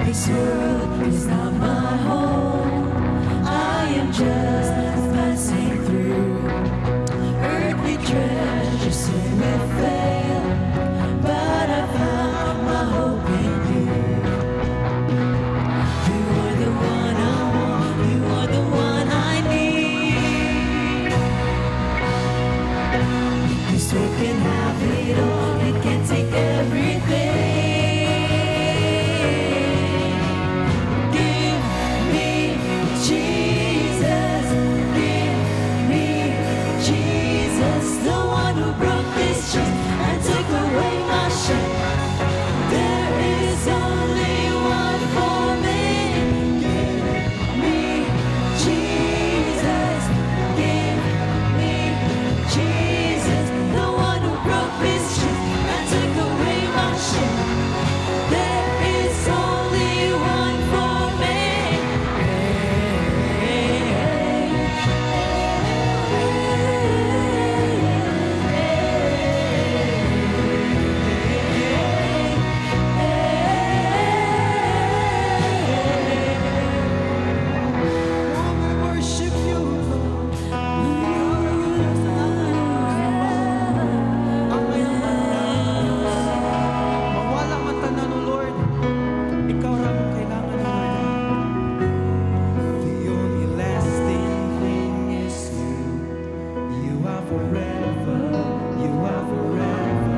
This world is not my home. I am just passing through. Earthly treasures soon will fail, but I found my hope in you. You are the one I want. You are the one I need. This world can have it all. It can take everything. Give me Jesus. Give me Jesus, the one who broke these chains and took away my shame. There is only one for me. Give me Jesus. Give me Jesus, the one who broke these chains and took away my shame. There is only one for me. Hey, hey, hey. Oh, we worship you, Lord. Ikaw lang yung Diyos na ang iyong Diyos. Mawala man tanan, O Lord. Ikaw ra among kailangan, Lord. The only lasting thing is you. You are forever. You are forever.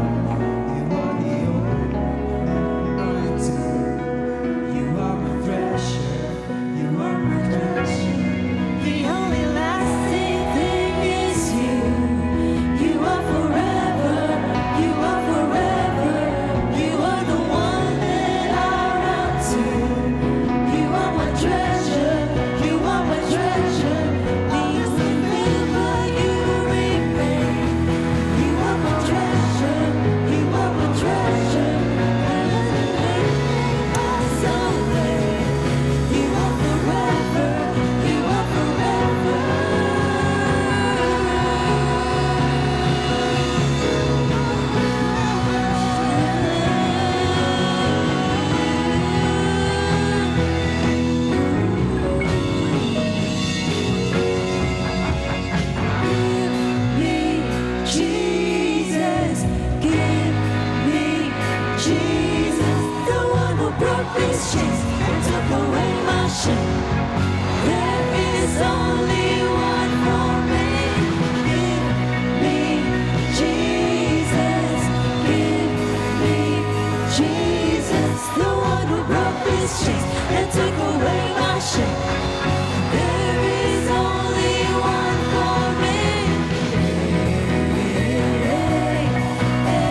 You are the only one to. You are my treasure. You are my treasure. The only lasting thing is you. You are forever. You are forever. You are the one that I run to. You are my treasure. You are my treasure. Others may fail, but you remain. You are my treasure. You are my treasure. And pass away. You are forever. You are forever. Give me Jesus, give me Jesus, the one who broke these chains and took away my shame. There is only one for me. Give me Jesus, give me Jesus, the one who broke these chains and took away my shame. There is only one for me. Hey, hey, hey,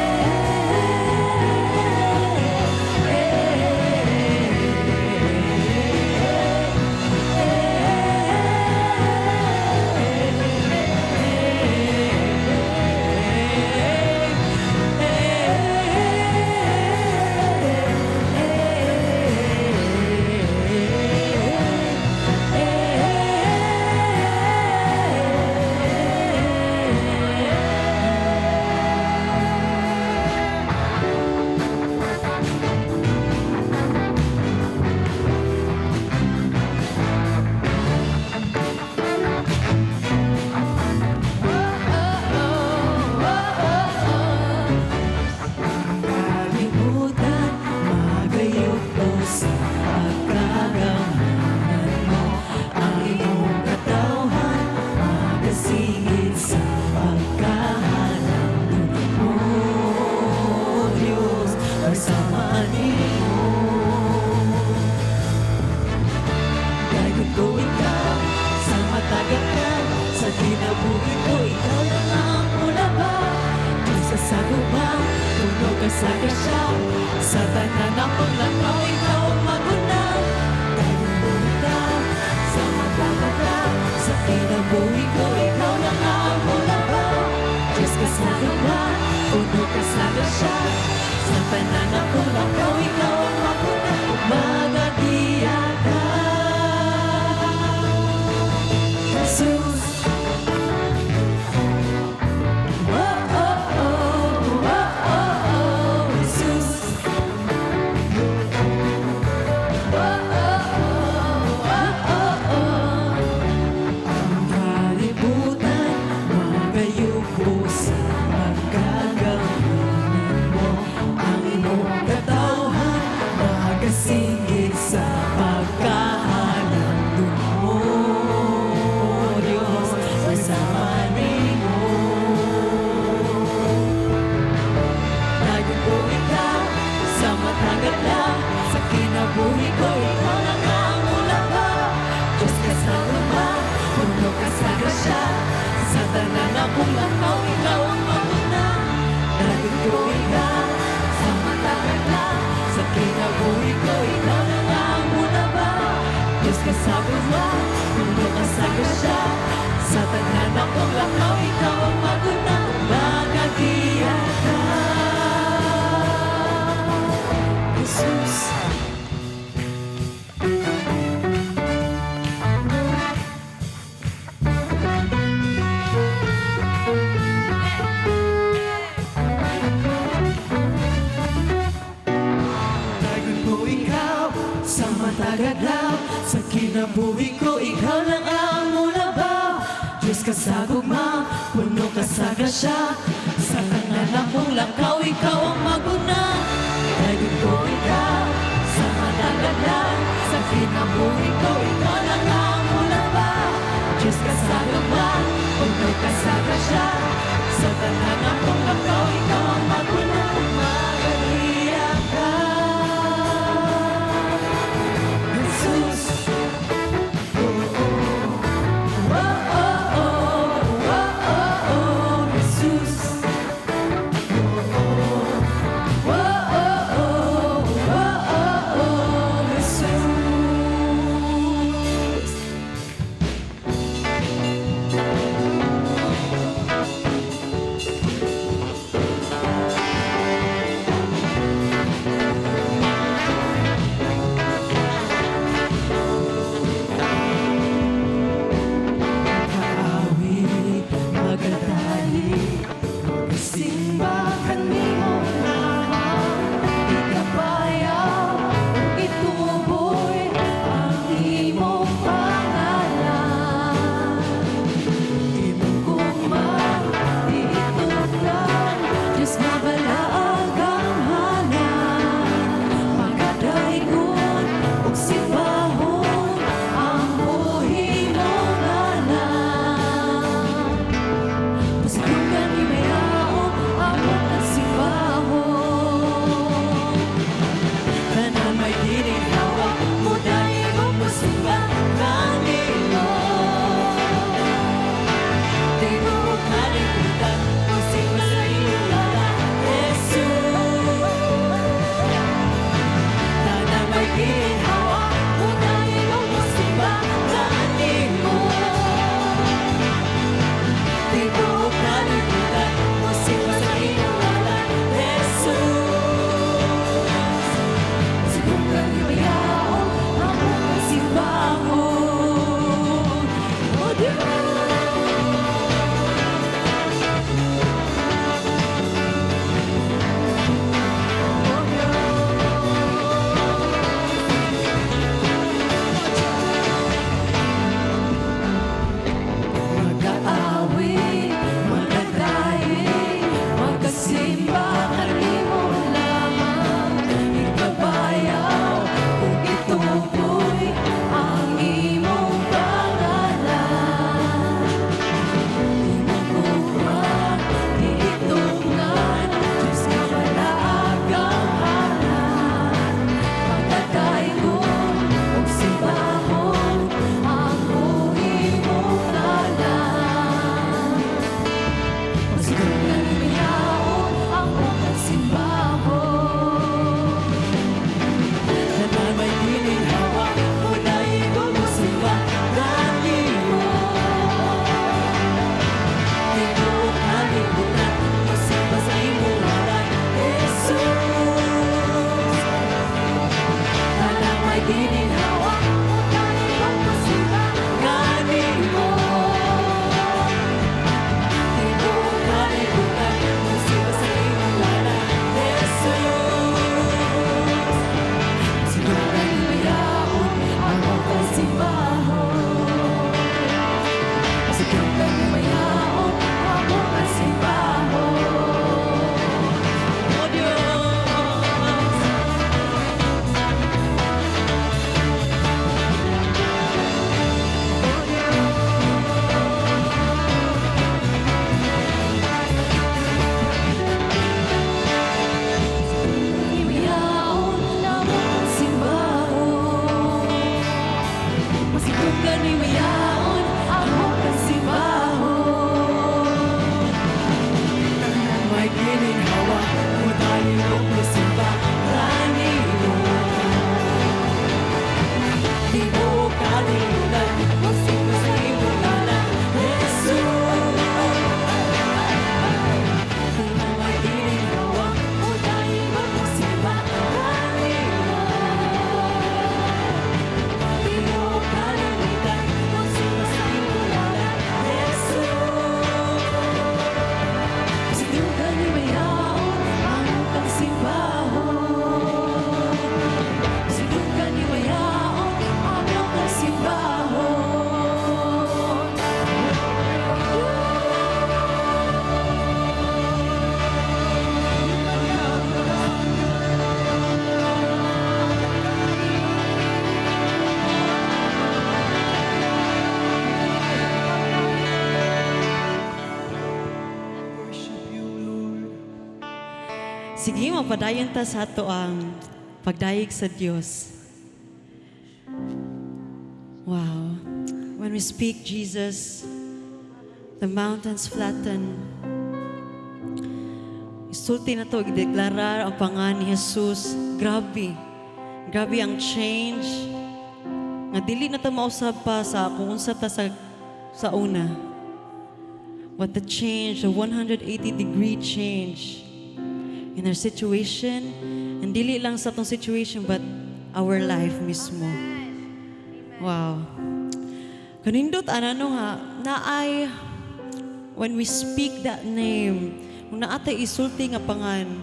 hey. Matag adlaw, sa kinabuhi ko, ikaw lang ang mulabaw. Diyos ka sa gugma, puno ka sa grasya. Sa tanan akong lakaw, ikaw ang maguna. Dayon ko ikaw sa matag adlaw, sa kinabuhi ko, ikaw lang ang mulabaw. Diyos ka sa gugma, puno ka sa grasya. Sa tanan akong lakaw, ikaw ang maguna. Magagiya ka, Jesus. Oh, Jesus. Oh, Jesus. Sige, mapadayon ta sa ato ang pagdayeg sa Dios. Wow. When we speak Jesus, the mountains flatten. Isulti nato, ideklarar ang pangalan ni Jesus. Grabe. Grabe ang change. Nga dili na ta mausab pa sa kung unsa ta sa una. But the change, the 180 degree change in our situation, and dili lang sa atong situation, but our life mismo. Wow. Kanindot, ana no ha, naay, when we speak that name, kung naa tay isulti nga pangan,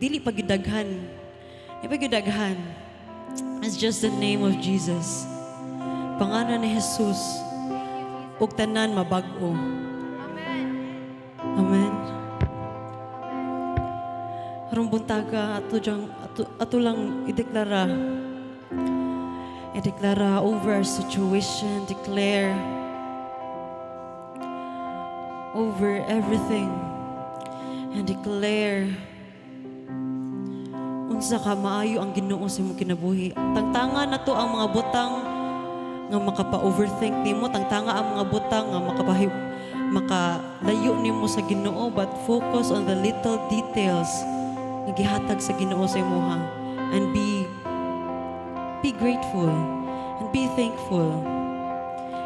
dili pagidaghan. Di pagidaghan. It's just the name of Jesus. Pangalan ni Jesus. Ug tanan mabag-o. Amen. Amen. Karong buntaga ato diyang ato lang ideklara. Ideklara over our situation, declare over everything and declare unsa ka maayo ang Ginoo sa imong kinabuhi. Tangtanga nato ang mga butang nga makapa-overthink nimo, tangtanga ang mga butang nga makalayo nimo sa Ginoo, but focus on the little details nga gihatag sa Ginoo sa imuha and be grateful and be thankful.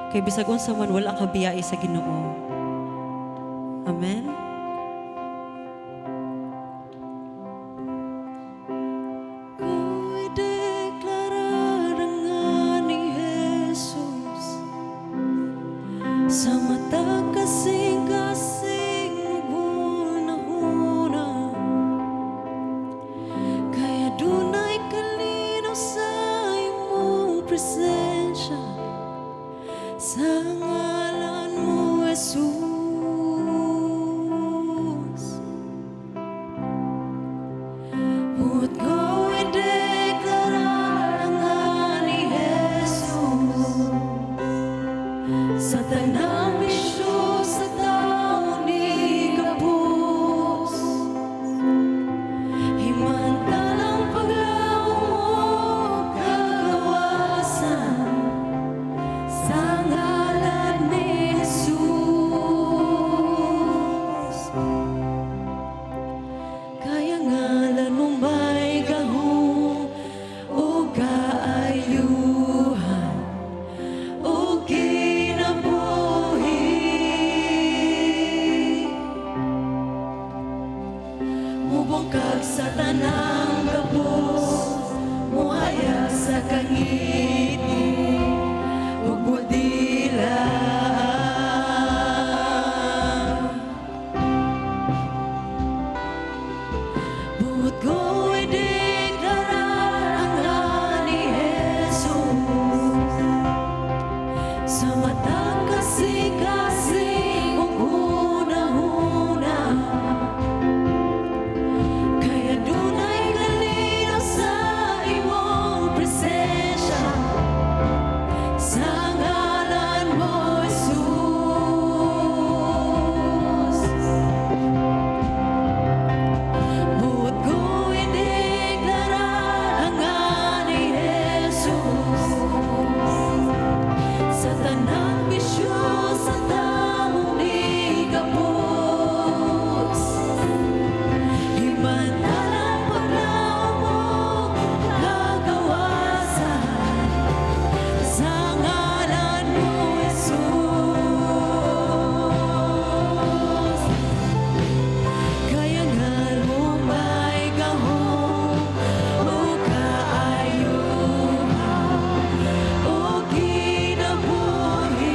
Kay bisag unsa man, wala ka biyai sa Ginoo. Amen. Ko'y deklarar ang ngalan ni Jesus sa matag kasing-kasing hunahuna. Kaya dunay kalinaw sa imong presensya, sa ngalan mo, Jesus. Buot ko ideklarar ang ngalan ni Jesus sa tanang bisyo sa taong gapos. Himantalang paglaom mo kagawasan sa ngalan ni Jesus. Kaya ngalan mo may gahom o kaayuhan o kinabuhi. Mubungkag sa tanang gapos, muhayag sa kangiti ug budila. Buot ko ideklarar ang ngalan ni Jesus sa matag kasing-kasing ug hunahuna. Kaya dunay kalinaw sa imong presensya, sa ngalan mo, Jesus. Buot ko ideklarar ang ngalan ni Jesus sa tanang bisyo sa taong gapos. Himantalang paglaom mo kagawasan sa ngalan mo, Jesus. Kaya ngalan mo may gahom o kaayuhan o kinabuhi.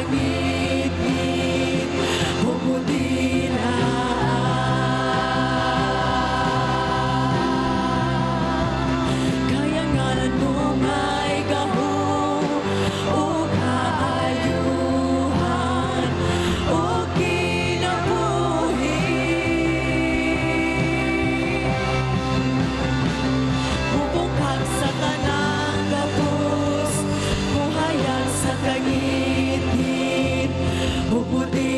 Kangitngit ug mudilaan. Kay ang ngalan mo may gahom ug kaayuhan ug kinabuhi. Mubungkag sa tanang gapos, muhayag sa kangitngit ug mudilaan.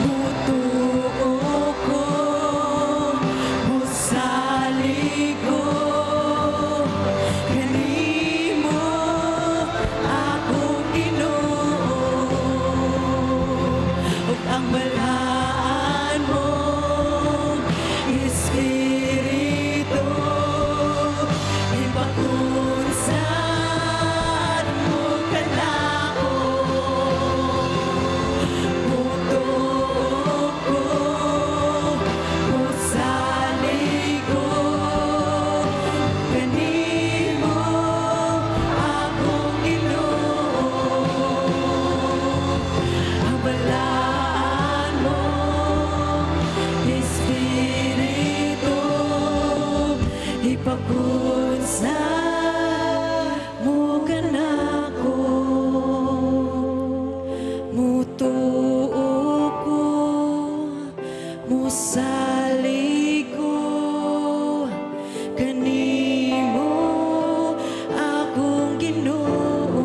Mutuo ko, musalig ko kanimo, akong Ginoo, ug ang balaan mong Espiritu ipakunsad mo kanako. Mutuo ko, musalig ko kanimo, akong Ginoo, ang balaan mong Espiritu ipakunsad mo kanako. Mutuo ko, musalig ko kanimo, akong Ginoo,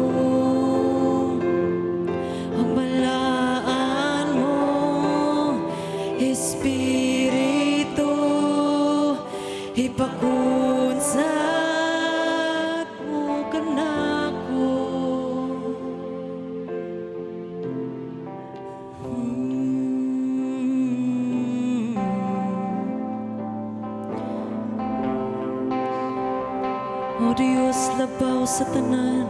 ang balaan mong Espiritu ipakunsad mo kanako. O Diyos, labaw sa tanan,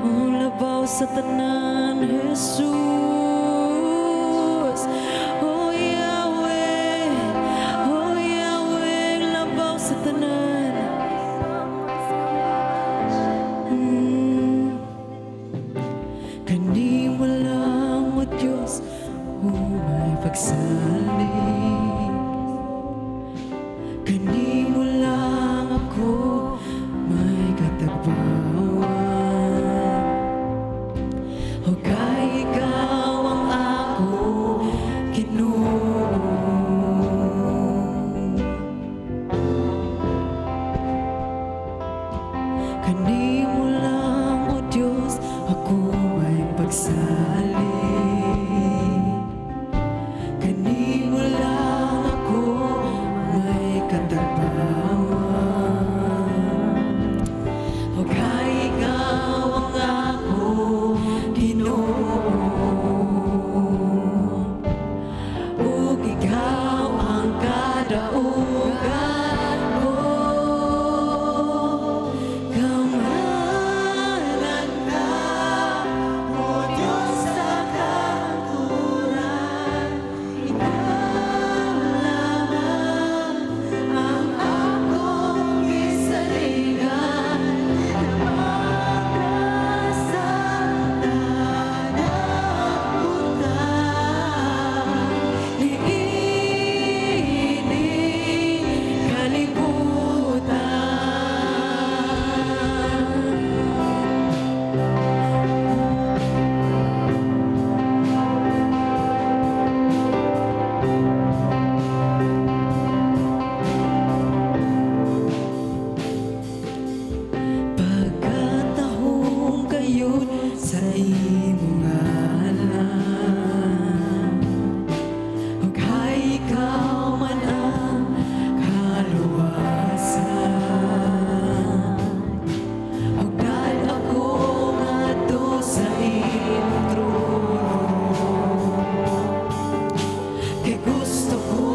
O labaw sa tanan, Jesus. O Yahweh, O Yahweh, labaw sa tanan. Kanimo lang, O Diyos, o may pagsalig. Kanimo lang ako may katagbawan. O kay ikaw ang akong Ginoo. Kanimo lang, O Diyos, ako may pagsalig. Kanimo lang ako may katagbawan. O kay ikaw ang akong Ginoo, ug ikaw ang kadaugan ko. Gamhanan ka, O Diyos sa kahangturan. Ikaw lamang ang akong gisaligan, Lamang sa tanang butang niining kalibutan. Pagkatahong kayon sa imong ngalan, ug kay ikaw man ang kaluwasan, ug dal ako ngadto sa imong trono, kay gusto ko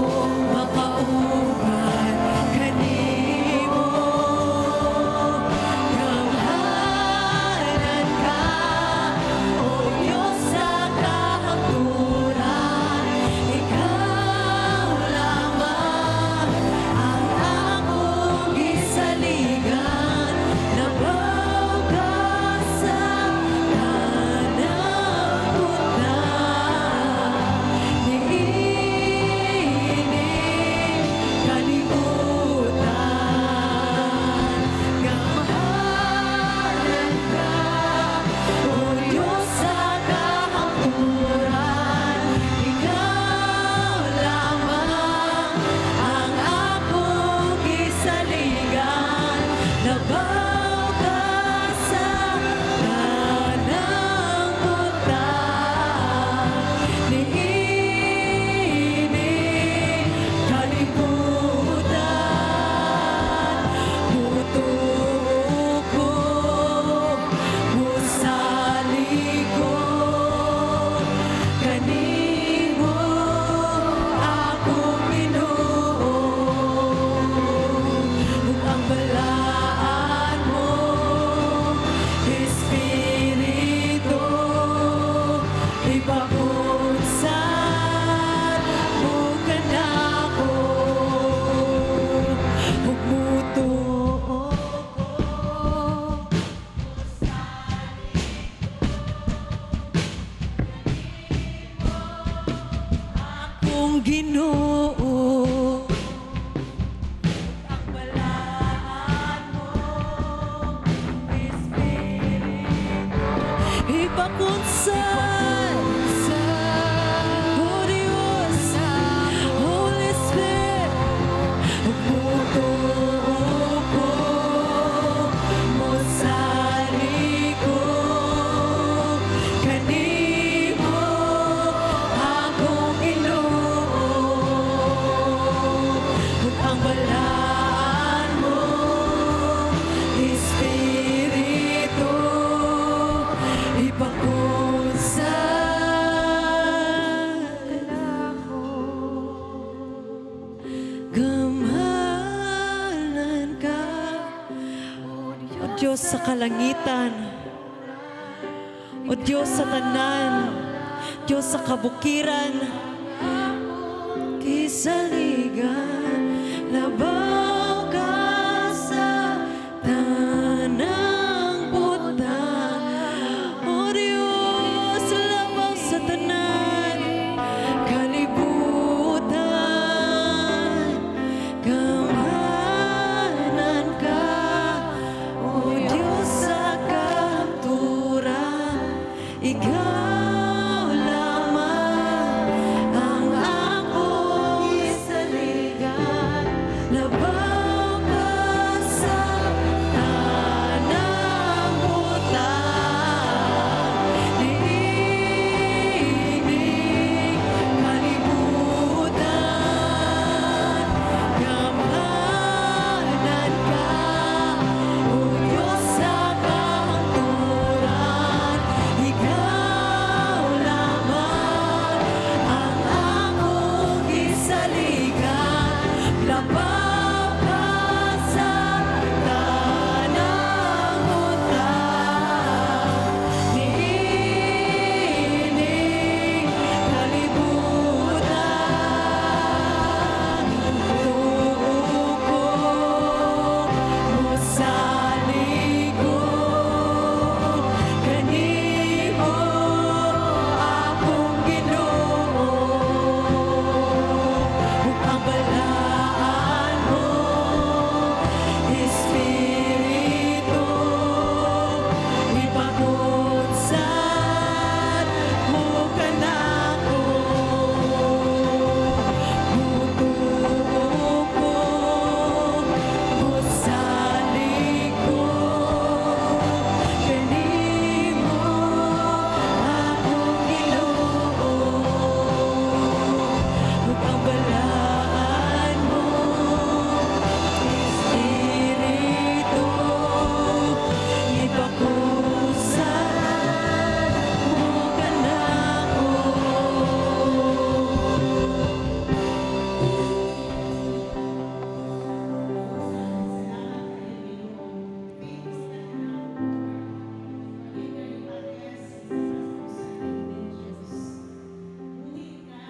Diyos sa kalangitan, O Diyos sa tanan, Diyos sa kabukiran, gisaligan, labaw ka sa tanang butang. O Diyos, labaw sa tanan, kalibutan, gamhanan ka, O Diyos sa kahangturan, ikaw lamang ang akong gisaligan. Labaw ka sa tanang butang, niining kalibutan, gamhanan ka, O Diyos sa kahangturan, ikaw lamang ang akong gisaligan. Labaw ka sa tanang butang, niining kalibutan. Tuo ko mosalig ko kanimo, akong Ginoo, ug ang balaan mo Espiritu ipakusad mo kanako. Mutuo ko, mosalig ko kanimo, akong Ginoo, ug ang balaan mo Espiritu ipakusad mo kanako. Salamat kaayo, Ginoo. Thanks na Leader ni Marias sa Diyos. Buhi ka,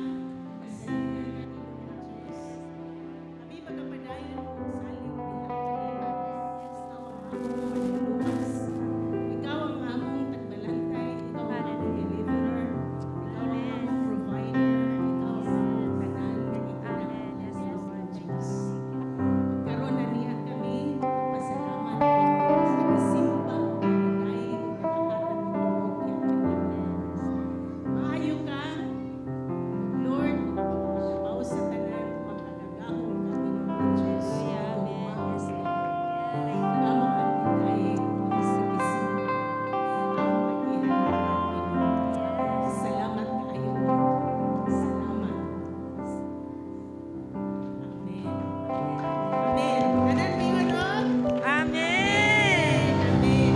kasaligan ka Ginoo Diyos. Kami magapadayon og salig diha kanimo. Ikaw ang among manluluwas. Ikaw ang among tagbalantay, ikaw ang among deliverer, ikaw ang among provider, ikaw ang among tanan nga gikinahanglan, Ginoo Diyos. Karon na niya kami pasalamat sa gisimba ug nagadaig ug nakahatag og dungog diha kanimo. Maayo ka, Lord, labaw sa tanan, makagagahom ka, Ginoo Diyos. Gugmaon ka. Amo kang gidaig sa gisimba. Amo kang gihangaran, Ginoo. Salamat kaayo, Lord. Salamat. Amen. Amen. Tanan mingon og Amen! Amen.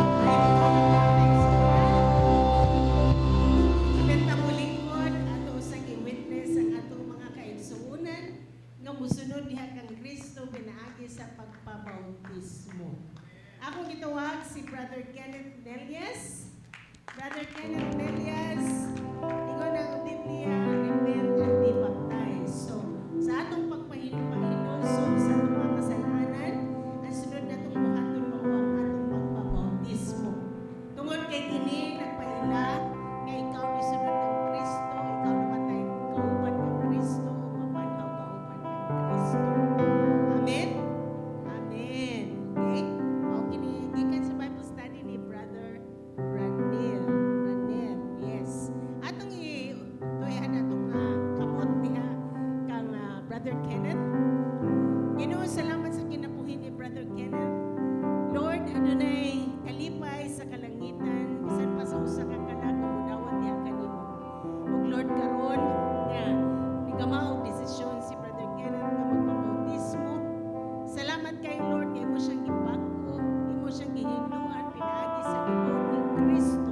Amen ta lingkod ato usang i-witness ang atong mga kaigsuonan nga musunod diha kang Kristo pinaagi sa pagpabautismo. Akong gitawag si Brother Kenneth Nelias. Brother Kenneth Nelias, ingon ang Biblia, "Repent and be baptized." So, sa atong pagpahinulsol sa atong mga kasalanan, ang sunod natong buhaton mao ang atong pagpabautismo. Tungod kay kini nagpaila nga ikaw ni sunod kang Kristo, ikaw namatay kauban kang Kristo, ug mabanhaw kauban kang Kristo. Amen? Amen. Okay? Mao kini gikan sa Bible study ni Brother Ranel. Ranel, yes. Atong i tuyan atong kamot diha kang Brother Kenneth. Ginoo, salamat sa kinabuhi ni Brother Kenneth. Lord, adunay kalipay sa kalangitan, bisan pa sa usa ka kalag nga mudawat diha kanimo. Ug Lord, karon nga nigamao og desisyon si Brother Kenneth nga magpabautismo. Salamat kay Lord nga imo siyang gibag-o, imo siyang gihinluan pinaagi sa dugo ni Kristo.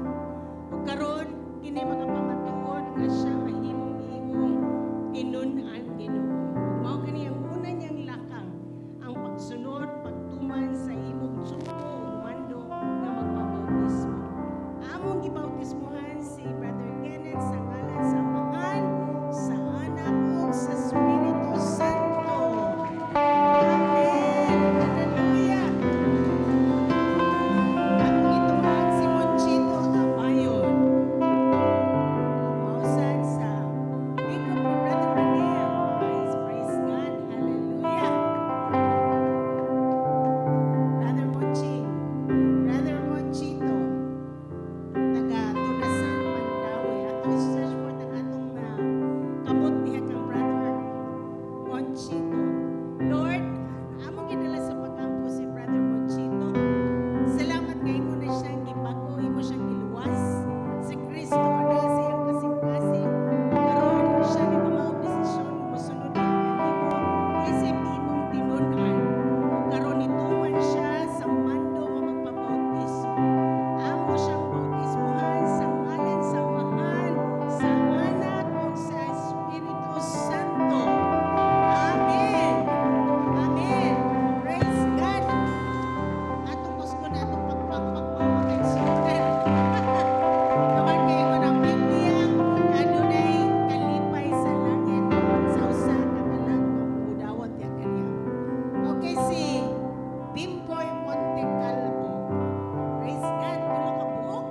Ug karon kini mga pamatuod nga siya mahimong imong tinun-an, Ginoo. Ug mao Monchito. Lord, among gidala sa pag-ampo si Brother Monchito. Salamat kay imo na siyang gibago, imo siyang giluwas. Si Kristo na sa iyang kasing-kasing. Karon siya ni og desisyon nga mosunod niya kanimo isip imong tinun-an. Ug karon nituman siya sa mando nga magpabautismo. Amo siyang bautismuhan sa ngalan sa Amahan, sa Anak ug sa Espiritu Santo. Amen. Amen. Praise God. Atong kusgon atong pagpakpak, mga kaigsuonan. Naman kayo ko ng Biblia, adunay kalipay sa langit sa usa ka kalag nga mudawat ya kaniya. Okay, si Bimboy Montecalvo. Praise God. Tulo ka buok.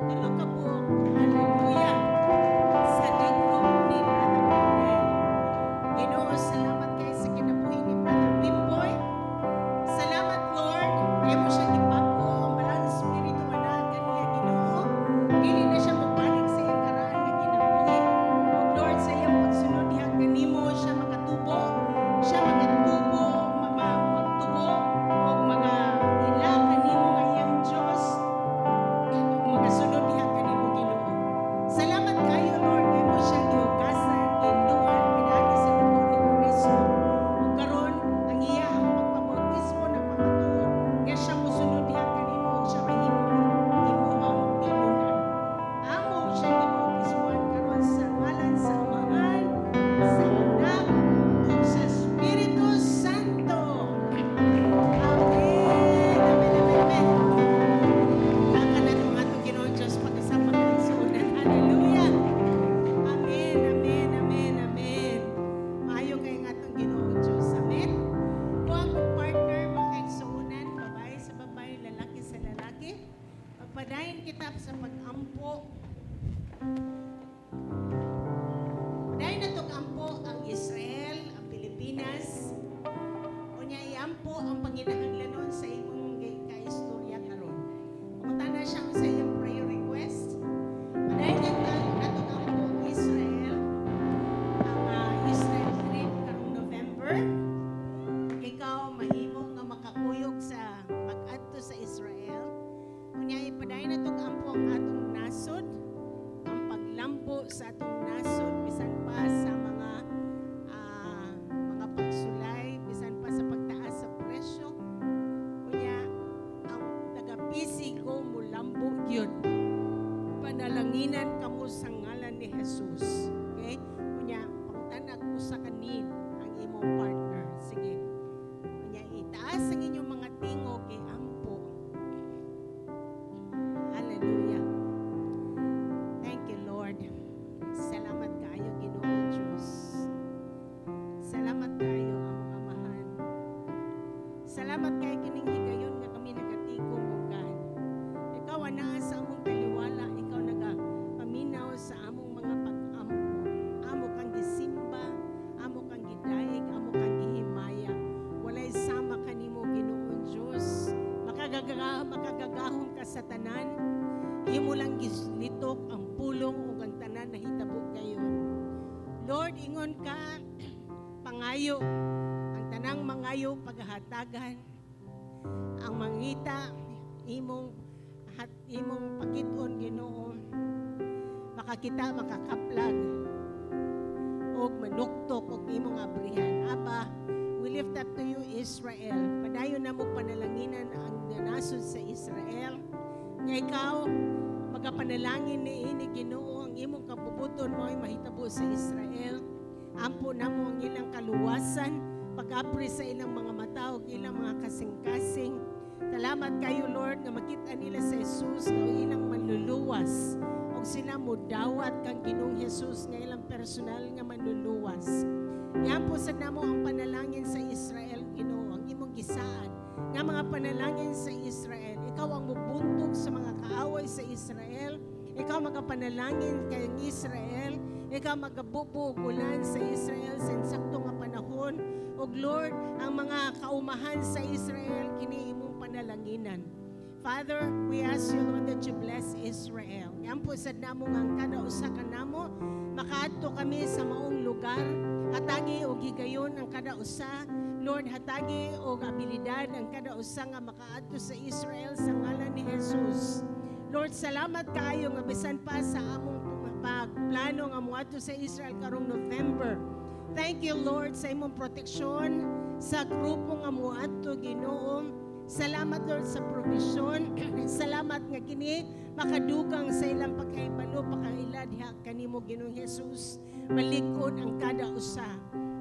Tulo ka buok. Hallelujah. Sa D group ni Brother Rodel. Ginoo, salamat kay sa kinabuhi ni Brother Bimboy. Salamat, Lord. Kaya mo siya gibago ang Balaan Espiritu nga naa kaniya, Ginoo. Dili na siya mabalik sa iyang karaan nga kinabuhi. O Lord, sa iyang pagsunod diha kanimo siya makatubo. Siya makatubo, magtubo o mga ila kanimo nga iyang Diyos. Ug magasunod diha kanimo, Ginoo. Salamat kayo, Lord, kay mo siyang gihugasan, giluan, pinaagi sa dugo ni Kristo. Ug karon ang iyang pagpabautismo nagpamatuod nga siya mosunod diha kanimo ug siya mahimong imuhang tinun-an. Amo siya gibautismuhan karon sa ngalan sa Amahan, sa Anak, ug sa Espiritu Santo. Amen. Amen, amen, amen. Ang kanatong atong Ginoong Diyos pag-usap mga. Hallelujah. Amen, amen, amen, amen. Maayo kay nga atong Ginoong Diyos. Amen. Kung akong partner, mga kaigsuonan, babae sa babae, lalaki sa lalaki, magpadayon kita sa pag-ampo. Padayon na itong ampo ang Israel, ang Pilipinas. Unya iampo ang panginahanglanon sa imong kaistorya karon. Pangutana siya sa iyong prayer request. Padayon na natong ampo ang Israel, ang Israel trip karong November. Ikaw mahimo nga makakuyog sa pag-adto sa Israel. Unya ipadayon natong ampo ang atong nasod, ang paglambo sa atong nasod bisan pa sa mga pagsulay, bisan pa sa pagtaas sa presyo. Unya ang taga PCGO mulambo gyud. Panalanginan kamo sa ngalan ni Jesus. Okay? Unya pangutan usa ka need ang imong partner. Sige. Unya itaas ang inyong mga tingog kay ampo. Hallelujah. Thank you, Lord. Salamat kaayo, Ginoo Diyos. Salamat kaayo, among Amahan. Salamat kaayo kining higayon nga kami nagatigom o God. Ikaw anaa sa among taliwala, ikaw nagapaminaw sa among mga pag-ampo. Amo kang gisimba, amo kang gidayeg, amo kang gihimaya. Walay sama kanimo, Ginoong Diyos. Makagagahom ka sa tanan. Imo lang gilitok ang pulong ug ang tanan nahitabo gayon. Lord, ingon ka, pangayo, ang tanang mangayo paghatagan, ang mangita imong pakit-on, Ginoo, makakita makakaplag og manuktok og imong abrihan. Aba, we lift up to you Israel. Padayon na mo panalanginan ang nasod sa Israel nga ikaw magapanalangin ni ini, Ginoo, ang imong kabubuton mo ay mahitabo sa Israel. Ampo namo ang ilang kaluwasan, pag-abri sa ilang mga mata ug ilang mga kasing-kasing. Salamat kayo, Lord, nga makita nila sa Jesus nga ang ilang manluluwas ug sila mudawat kang Ginoong Jesus nga ilang personal nga manluluwas. Giampo sad namo ang panalangin sa Israel, Ginoo, ang imong gisaad nga mga panalangin sa Israel. Ikaw ang mubuntog sa mga kaaway sa Israel. Ikaw magapanalangin kay Israel. Ikaw magabubo og ulan sa Israel sa insakto nga panahon. Ug Lord, ang mga kaumahan sa Israel kini imong panalanginan. Father, we ask you, Lord, that you bless Israel. Giampo sad namo nga ang kada usa ka namo makaadto kami sa maong lugar. Hatagi og higayon ang kada usa. Lord, hatagi og abilidad ang kada usa nga makaadto sa Israel sa ngalan ni Jesus. Lord, salamat kaayo nga bisan pa sa among pagplano nga moadto sa Israel karong November. Thank you, Lord, sa imong proteksyon sa grupo nga moadto, Ginoo. Salamat, Lord, sa provision. Salamat nga kini makadugang sa ilang pagkahibalo, pakaila diha kanimo, Ginoong Jesus. Malig-on ang kada usa.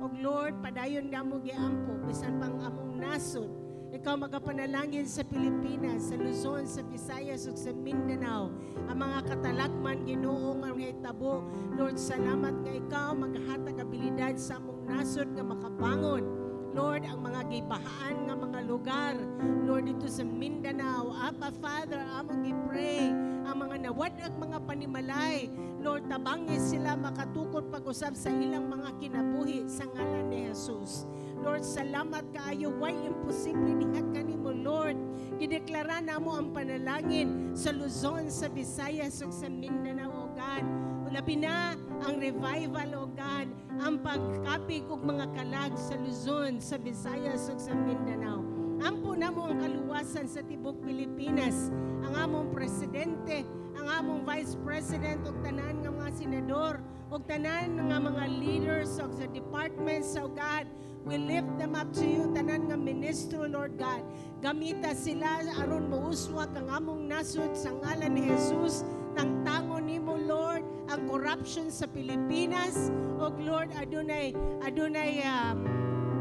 Og Lord, padayon namo giampo bisan pang among nasod. Ikaw magapanalangin sa Pilipinas, sa Luzon, sa Visayas ug sa Mindanao. Ang mga katalagman, Ginoo, nga hitabo. Lord, salamat nga ikaw maghatag abilidad sa among nasod nga makabangon. Lord, ang mga gibahaan nga mga lugar, Lord, dito sa Mindanao. Abba Father, among gi-pray ang mga nawad-ag mga panimalay. Lord, tabangi sila makatukod pag-usab sa ilang mga kinabuhi sa ngalan ni Jesus. Lord, salamat kaayo. Way imposible diha kanimo, Lord? Gideklara namo ang panalangin sa Luzon, sa Visayas ug sa Mindanao, O God. Labi na ang revival, O God, ang pagkapig og mga kalag sa Luzon, sa Visayas ug sa Mindanao. Ampo namo ang kaluwasan sa tibok Pilipinas. Ang among presidente, ang among vice president ug tanan nga mga senador ug tanan nga mga leaders og sa departments, O God. We lift them up to you, tanan nga ministro, Lord God. Gamita sila aron mouswag ang among nasod sa ngalan ni Jesus. Tangtangon nimo, Lord, ang corruption sa Pilipinas. Og Lord, adunay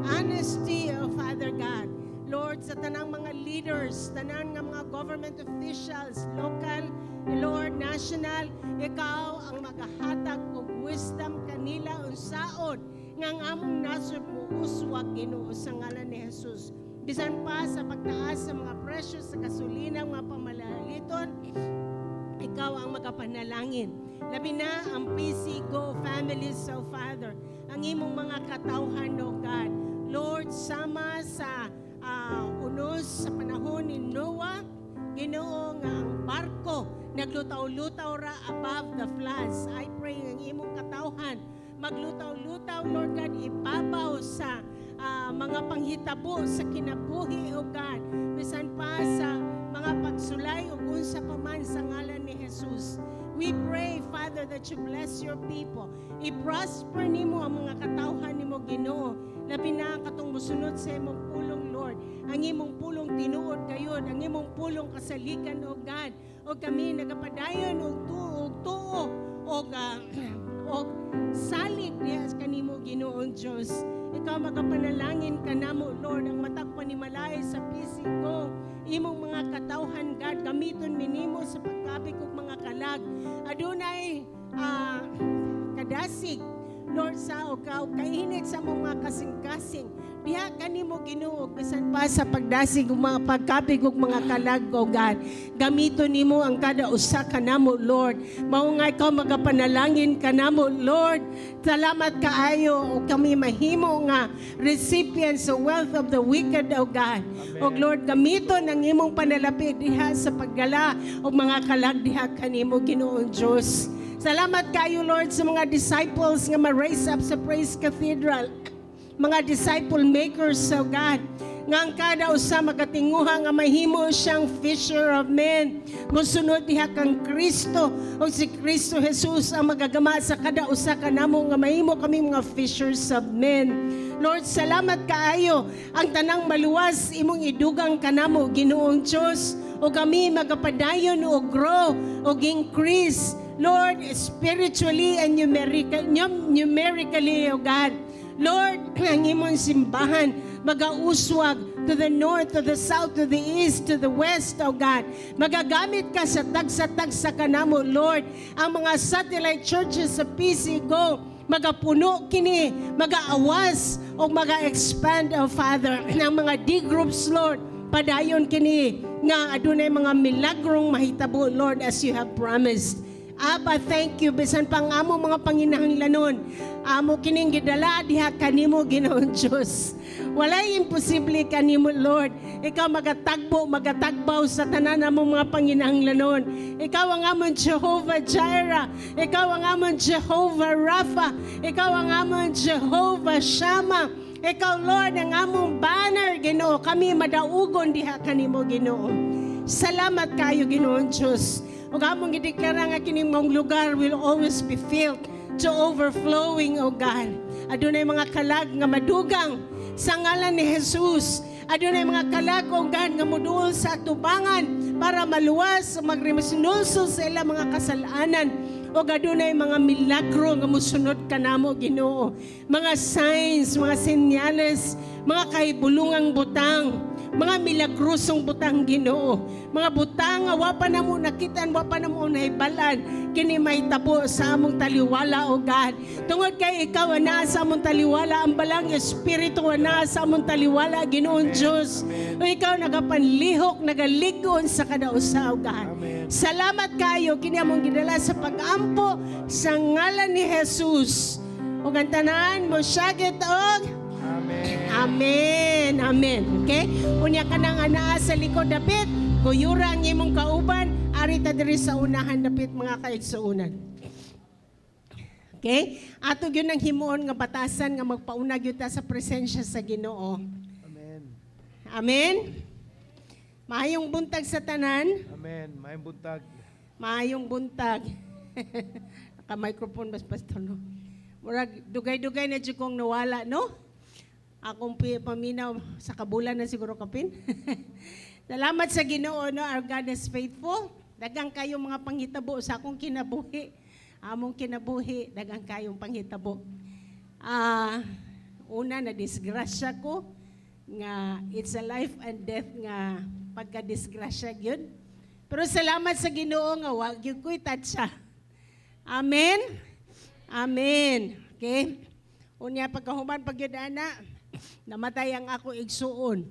honesty, oh Father God. Lord, sa tanang mga leaders, tanan nga mga government officials, local, Lord, national, ikaw ang magahatag og wisdom kanila unsaon nga ang among nasod mo uswag, Ginoo, sa ngalan ni Jesus. Bisan pa sa pagtaas sa mga presyo sa gasolina, mga pamalaliton, ikaw ang magapanalangin. Labi na ang PC Go families, so Father, ang imong mga katawhan, O God. Lord, sama sa unos sa panahon ni Noah, Ginoo, nga ang barko naglutaw-lutaw ra above the floods. I pray ang imong katawhan maglutaw-lutaw, Lord God, ibabaw sa mga panghitabo sa kinabuhi, O God. Bisan pa sa mga pagsulay ug unsa pa man sa ngalan ni Jesus. We pray, Father, that you bless your people. I-prosper nimo ang mga katawhan nimo, Ginoo. Labi na katong musunod sa imong pulong, Lord. Ang imong pulong tinuod gayod, ang imong pulong kasalikan, O God. O kami nagapadayon og tuo og tuo og salig diha kanimo, Ginoong Dios. Ikaw magapanalangin kanamo, Lord, ang matag panimalay sa PC Go. Imong mga katawhan, God, gamiton minimo sa pagkabig og mga kalag. Adunay kadasig, Lord, sa o kainit sa mga kasing-kasing. Diha kanimo, Ginoo, bisan pa sa pagdasig ug mga pagkabig ug mga kalag, O God. Gamiton nimo ang kada usa kanamo, Lord. Mao nga ikaw magapanalangin kanamo, Lord. Salamat kaayo o kami mahimo nga recipients sa wealth of the wicked, O God. O Lord, gamiton ang imong panalapi diha sa paggala og mga kalag diha kanimo, Ginoong Dios. Salamat kayo, Lord, sa mga disciples nga ma-raise up sa Praise Cathedral. Mga disciple makers, O God. Nga ang kada usa magatinguha nga mahimo siyang fisher of men. Musunod diha kang Kristo o si Kristo Jesus ang magagama sa kada usa kanamo nga mahimo kami mga fishers of men. Lord, salamat kaayo. Ang tanang maluwas imong idugang kanamo, Ginoong Dios. O kami magapadayon o grow o increase, Lord, spiritually and numerically, O God. Lord, ang imong simbahan magauswag to the north, to the south, to the east, to the west, O God. Magagamit ka sa tagsa-tagsa kanamo, Lord. Ang mga satellite churches sa PC Go, magapuno kini, magaawas o maga-expand, O Father. Ang mga D groups, Lord, padayon kini nga adunay mga milagrong mahitabo, Lord, as you have promised. Abba, thank you. Bisan pang amo mga panginahanglanon, amo kining gidala diha kanimo, Ginoong Diyos. Walay imposible kanimo, Lord. Ikaw magatagbo, magatagbaw sa tanan among mga panginahanglanon. Ikaw ang among Jehovah Jireh. Ikaw ang among Jehovah Rapha. Ikaw ang among Jehovah Shammah. Ikaw, Lord, ang among banner, Ginoo. Kami madaugon diha kanimo, Ginoo. Salamat kayo, Ginoong Diyos. Ug among gideklara nga kining maong lugar will always be filled to overflowing, O God. Adunay mga kalag nga madugang sa ngalan ni Jesus. Adunay mga kalag, O God, nga muduol sa atubangan para maluwas, magremisnulso sa ilang mga kasalanan. O adunay mga milagro nga musunod kanamo, Ginoo. Mga signs, mga senyales, mga kahibulungang butang, mga milagrosong butang, Ginoo. Mga butang nga wa pa namo nakitaan, wa pa namo nahibalan, kini mahitabo sa among taliwala, O God. Tungod kay ikaw ang naa sa among taliwala, ang Balaang Espiritu ang naa sa among taliwala, Ginoong Diyos. O ikaw nagapanlihok, nagalig-on sa kada usa, O God. Amen. Salamat kayo kini among gidala sa pag-ampo sa ngalan ni Jesus. Ug ang tanan mo syagit og Amen. Amen. Amen. Okay? Unya ka nang anaa sa likod dapit, guyura ang imong kauban, ari ta diri sa unahan dapit, mga kaigsuonan. Okay? Ato gyud ang himuon nga batasan nga magpauna gyud ta sa presensya sa Ginoo. Amen. Amen. Maayong buntag sa tanan. Amen. Maayong buntag. Maayong buntag. Naka-microphone bas, Pastor, no? Murag dugay-dugay na jud kong nawala, no? Akong paminaw sa kabulan na siguro kapin. Salamat sa Ginoo, no? Our God is faithful. Daghang kayong mga panghitabo sa akong kinabuhi. Among kinabuhi, daghang kayong panghitabo. Una na disgrasya ko nga it's a life and death nga pagka-disgrasya gyud. Pero salamat sa Ginoo nga wa gyud ko'y tatsa. Amen. Amen. Okay? Unya pagkahuman pag gyud ana, namatay ang ako igsuon.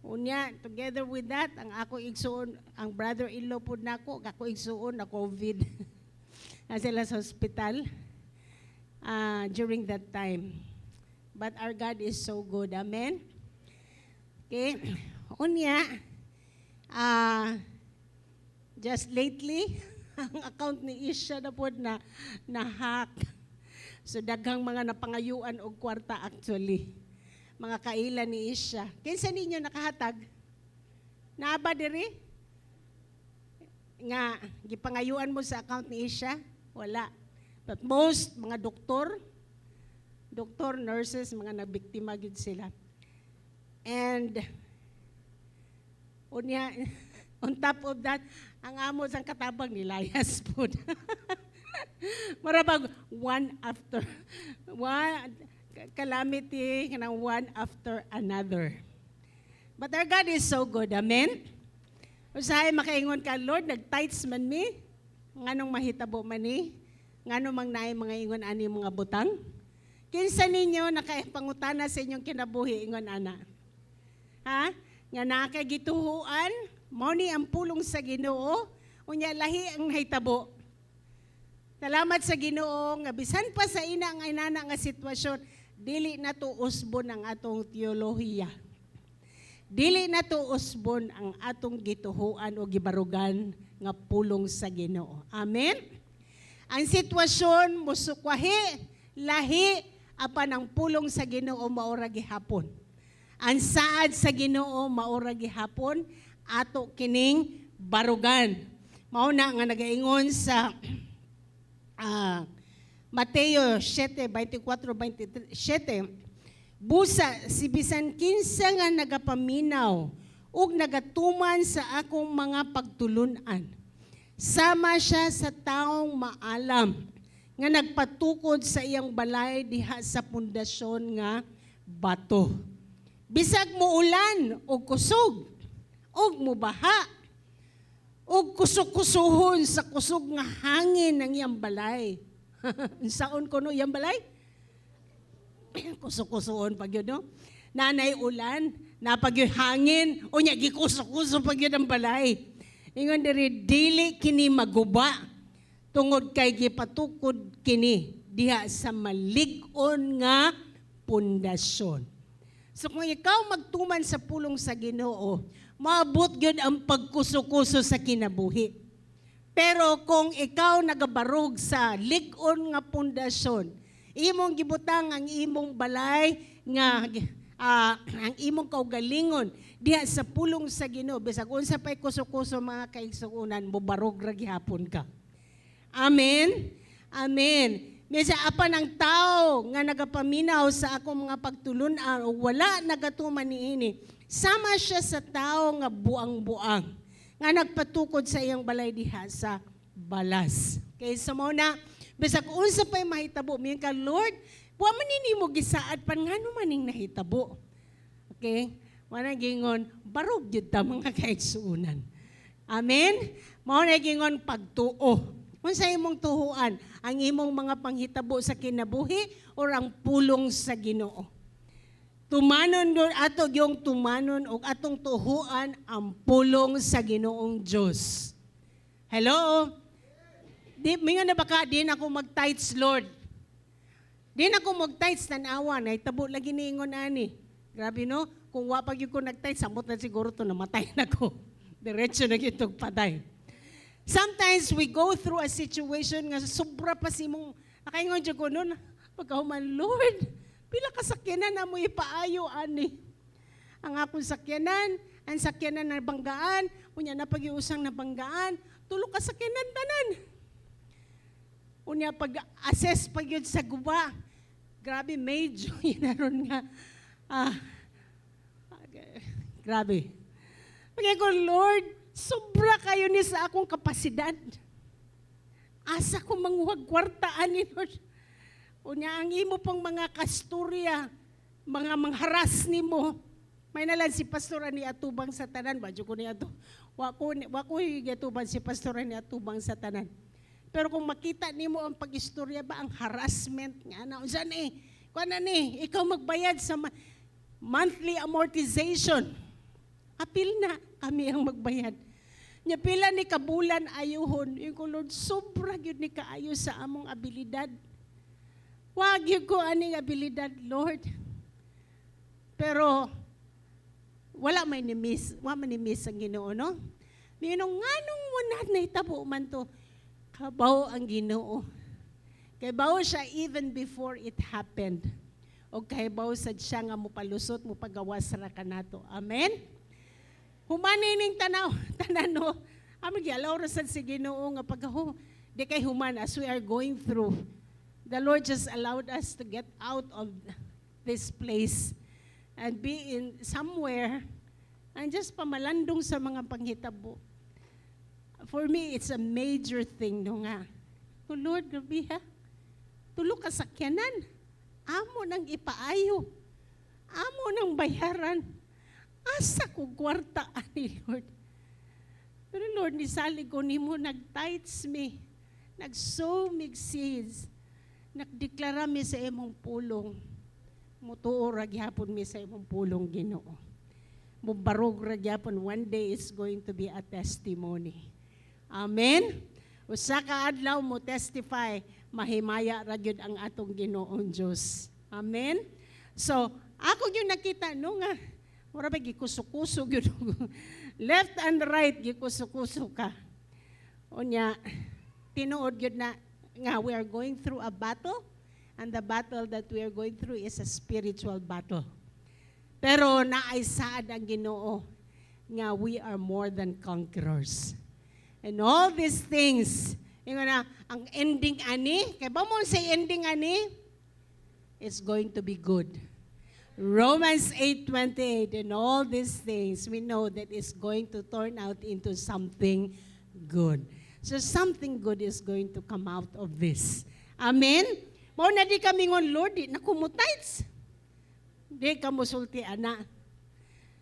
Unya together with that, ang ako igsuon, ang brother-in-law pud nako, ako igsuon na COVID. Na sila sa hospital during that time. But our God is so good. Amen. Okay. Unya, just lately, ang account ni Isha na po na na-hack. So daghang mga napangayuan og kwarta actually. Mga kaila ni Isha. Kinsa ninyo nakahatag? Naa ba diri? Nga gipangayuan mo sa account ni Isha? Wala. But most mga doktor, doktor, nurses, mga nabiktima gyud sila. And unya, on top of that, ang amo sang katabang nilayas po. Mura bag one after one calamity, kanang one after another. But our God is so good. Amen. Usahay makaingon ka, "Lord, nag-tithes man mi. Nganong mahitabo man ni? Ngano mang naay mga ingon ani mga butang?" Kinsa ninyo nakapangutana sa inyong kinabuhi ingon ana? Ha? Nga naa kay gituhuan, mao ni ang pulong sa Ginoo, unya lahi ang nahitabo. Salamat sa Ginoo nga bisan pa sa ina nga inana nga sitwasyon, dili nato usbon ang atong teolohiya. Dili nato usbon ang atong gituhuan o gibarugan nga pulong sa Ginoo. Amen. Ang sitwasyon musukwahi, lahi, apan ang pulong sa Ginoo maora gihapon. Ang saad sa Ginoo maora gihapon, ato kining barugan. Mao na nga nagaingon sa Mateo 7:24 27, "Busa si bisan kinsa nga nagapaminaw ug nagatuman sa akong mga pagtulunan, sama siya sa taong maalam nga nagpatukod sa iyang balay diha sa pundasyon nga bato. Bisag muulan og kusog ug mubaha ug kusok-kusuhon sa kusog nga hangin ang iyang balay." Saon kuno iyang balay? Kusok-kusuhon pag yun, no? Nanay ulan, napag yung hangin, unya gikusok-kuso pag yun ang balay. Ingon diri, "Dili kini maguba." Tungod kay gipatukod kini diha sa malig-on nga pundasyon. So kung ikaw magtuman sa pulong sa Ginoo, maabot gyud ang pagkuso-kuso sa kinabuhi. Pero kung ikaw nagabarog sa lig-on nga pundasyon, imong gibutang ang imong balay nga ang imong kaugalingon diha sa pulong sa Ginoo, bisag unsa pay kuso-kuso, mga kaigsuonan, mobarog ra gihapon ka. Amen. Amen. Misa apan ang tao nga nagapaminaw sa akong mga pagtulunan o wala nagatuman niini, sama siya sa tao nga buang-buang nga nagpatukod sa iyang balay diha sa balas. Kay sa mao na bisag unsa pay mahitabo, miingon ka, "Lord, wa man nimo gisaad pan, ngano man ning nahitabo?" Okay? Wala gingon, barog gyud ta, mga kaigsuonan. Amen? Mao na gingon pagtuo. Unsa imong tuhuan? Ang imong mga panghitabo sa kinabuhi or ang pulong sa Ginoo? Tumanon doon ato yung tumanon og atong tuhuan ang pulong sa Ginoong Dios. Hello? Di mingon na baka, "Di na ako mag-tithes, Lord. Di na ako mag-tithes," tan-awa nahitabo lagi niingon ani. Grabe, no? Kung wa pa gyud ko nag-tithes, samot na siguro to namatay na ko. Diretso na gyud tog patay. Sometimes we go through a situation nga sobra pa si mong nakaingon jud ko noon pagkahuman, "Lord, pila ka sakyanan na mo ipaayo ani? Ang akong sakyanan, ang sakyanan na banggaan, unya na pag-iusang nabanggaan, tulo ka sakyanan tanan." Unya pag-assess pa gyud sa guba. Grabe, medyo yun nga. Grabe. Pag ko, "Lord, sobra kayo ni sa akong kapasidad. Asa ko manguhag kwarta ani, Lord?" Unya ang imo pang mga kasturya, mga mangharas nimo. May nalan si pastor ani atubang sa tanan, ba ko ni ato. Wa ko atubang si pastor ani atubang sa tanan. Pero kung makita nimo ang pag-istorya ba, ang harassment nga na unsa ni? Kuan na ni, ikaw magbayad sa monthly amortization. Apil na kami ang magbayad. Nya pila ni kabulan ayuhon. Ingon ko, "Lord, sobra gyud ni kaayo sa among abilidad. Wag gyud ko aning abilidad, Lord." Pero wala may ni miss, wa man ni miss ang Ginoo, no? Minong nganong wala nahitabo man to? Kabaw ang Ginoo. Kay bawo siya even before it happened. O kahibaw sad siya nga mopalusot, mopagawas ra kanato. Amen? Humanining tanaw, tanan, no. Amo gialaw ra sad si Ginoo nga pagkahu di kay human as we are going through. The Lord just allowed us to get out of this place and be in somewhere and just pamalandong sa mga panghitabo. For me, it's a major thing, no, nga. Oh Lord, grabe ha. Tulo ka sakyanan. Amo nang ipaayo. Amo nang bayaran. Asa ko kwarta ani, Lord? Pero Lord, nisalig ko nimo, nag-tithes mi. Nag-sow mig seeds. Nagdeklara mi sa imong pulong. Mutuo ra gihapon mi sa imong pulong, Ginoo. Mubarog ra gihapon. One day is going to be a testimony. Amen. Usa ka adlaw mo testify, mahimaya ra gyud ang atong Ginoong Dios. Amen. So, ako gyud nakita, no, nga mura ba gikuso-kuso gyud, left and right gikuso-kuso ka. Unya tinuod gyud na nga we are going through a battle, and the battle that we are going through is a spiritual battle. Pero naay saad ang Ginoo nga we are more than conquerors. And all these things, ingon na, ang ending ani, kay ba mo say ending ani? It's going to be good. Romans 8:28, and all these things, we know that it's going to turn out into something good. So something good is going to come out of this. Amen? Mao na di kami ngon, "Lord, di na ko mo-tithes." Di ka musulti ana.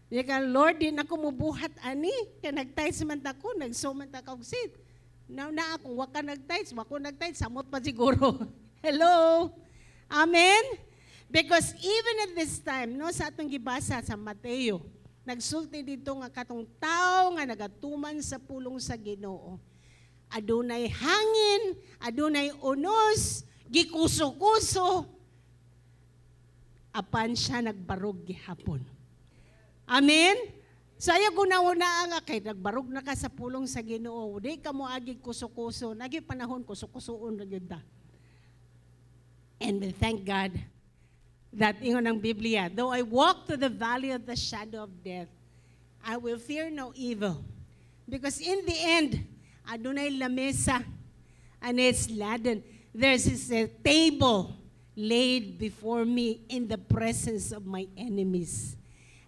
Di ka, "Lord, di na ko mubuhat ani. Kaya nag-tithes man ta ko, nag-sow man ta ka og seed." Now na ako, wa ka nag-tithes, wa ko nag-tithes, samot pa siguro. Hello? Amen? Because even at this time, no, sa atong gibasa sa Mateo, nagsulti dito nga katong tao nga nagatuman sa pulong sa Ginoo. Adunay hangin, adunay unos, gikuso-kuso. Apan siya nagbarog gihapon. Amen? So ayaw guna-una nga kay nagbarog na ka sa pulong sa Ginoo, di ka mo agi kuso-kuso. Nagi panahon kuso-kusoon ra gyud ta. And we thank God that ingon ang Biblia, "Though I walk to the valley of the shadow of death, I will fear no evil." Because in the end, adunay lamesa and it's laden. There's a table laid before me in the presence of my enemies.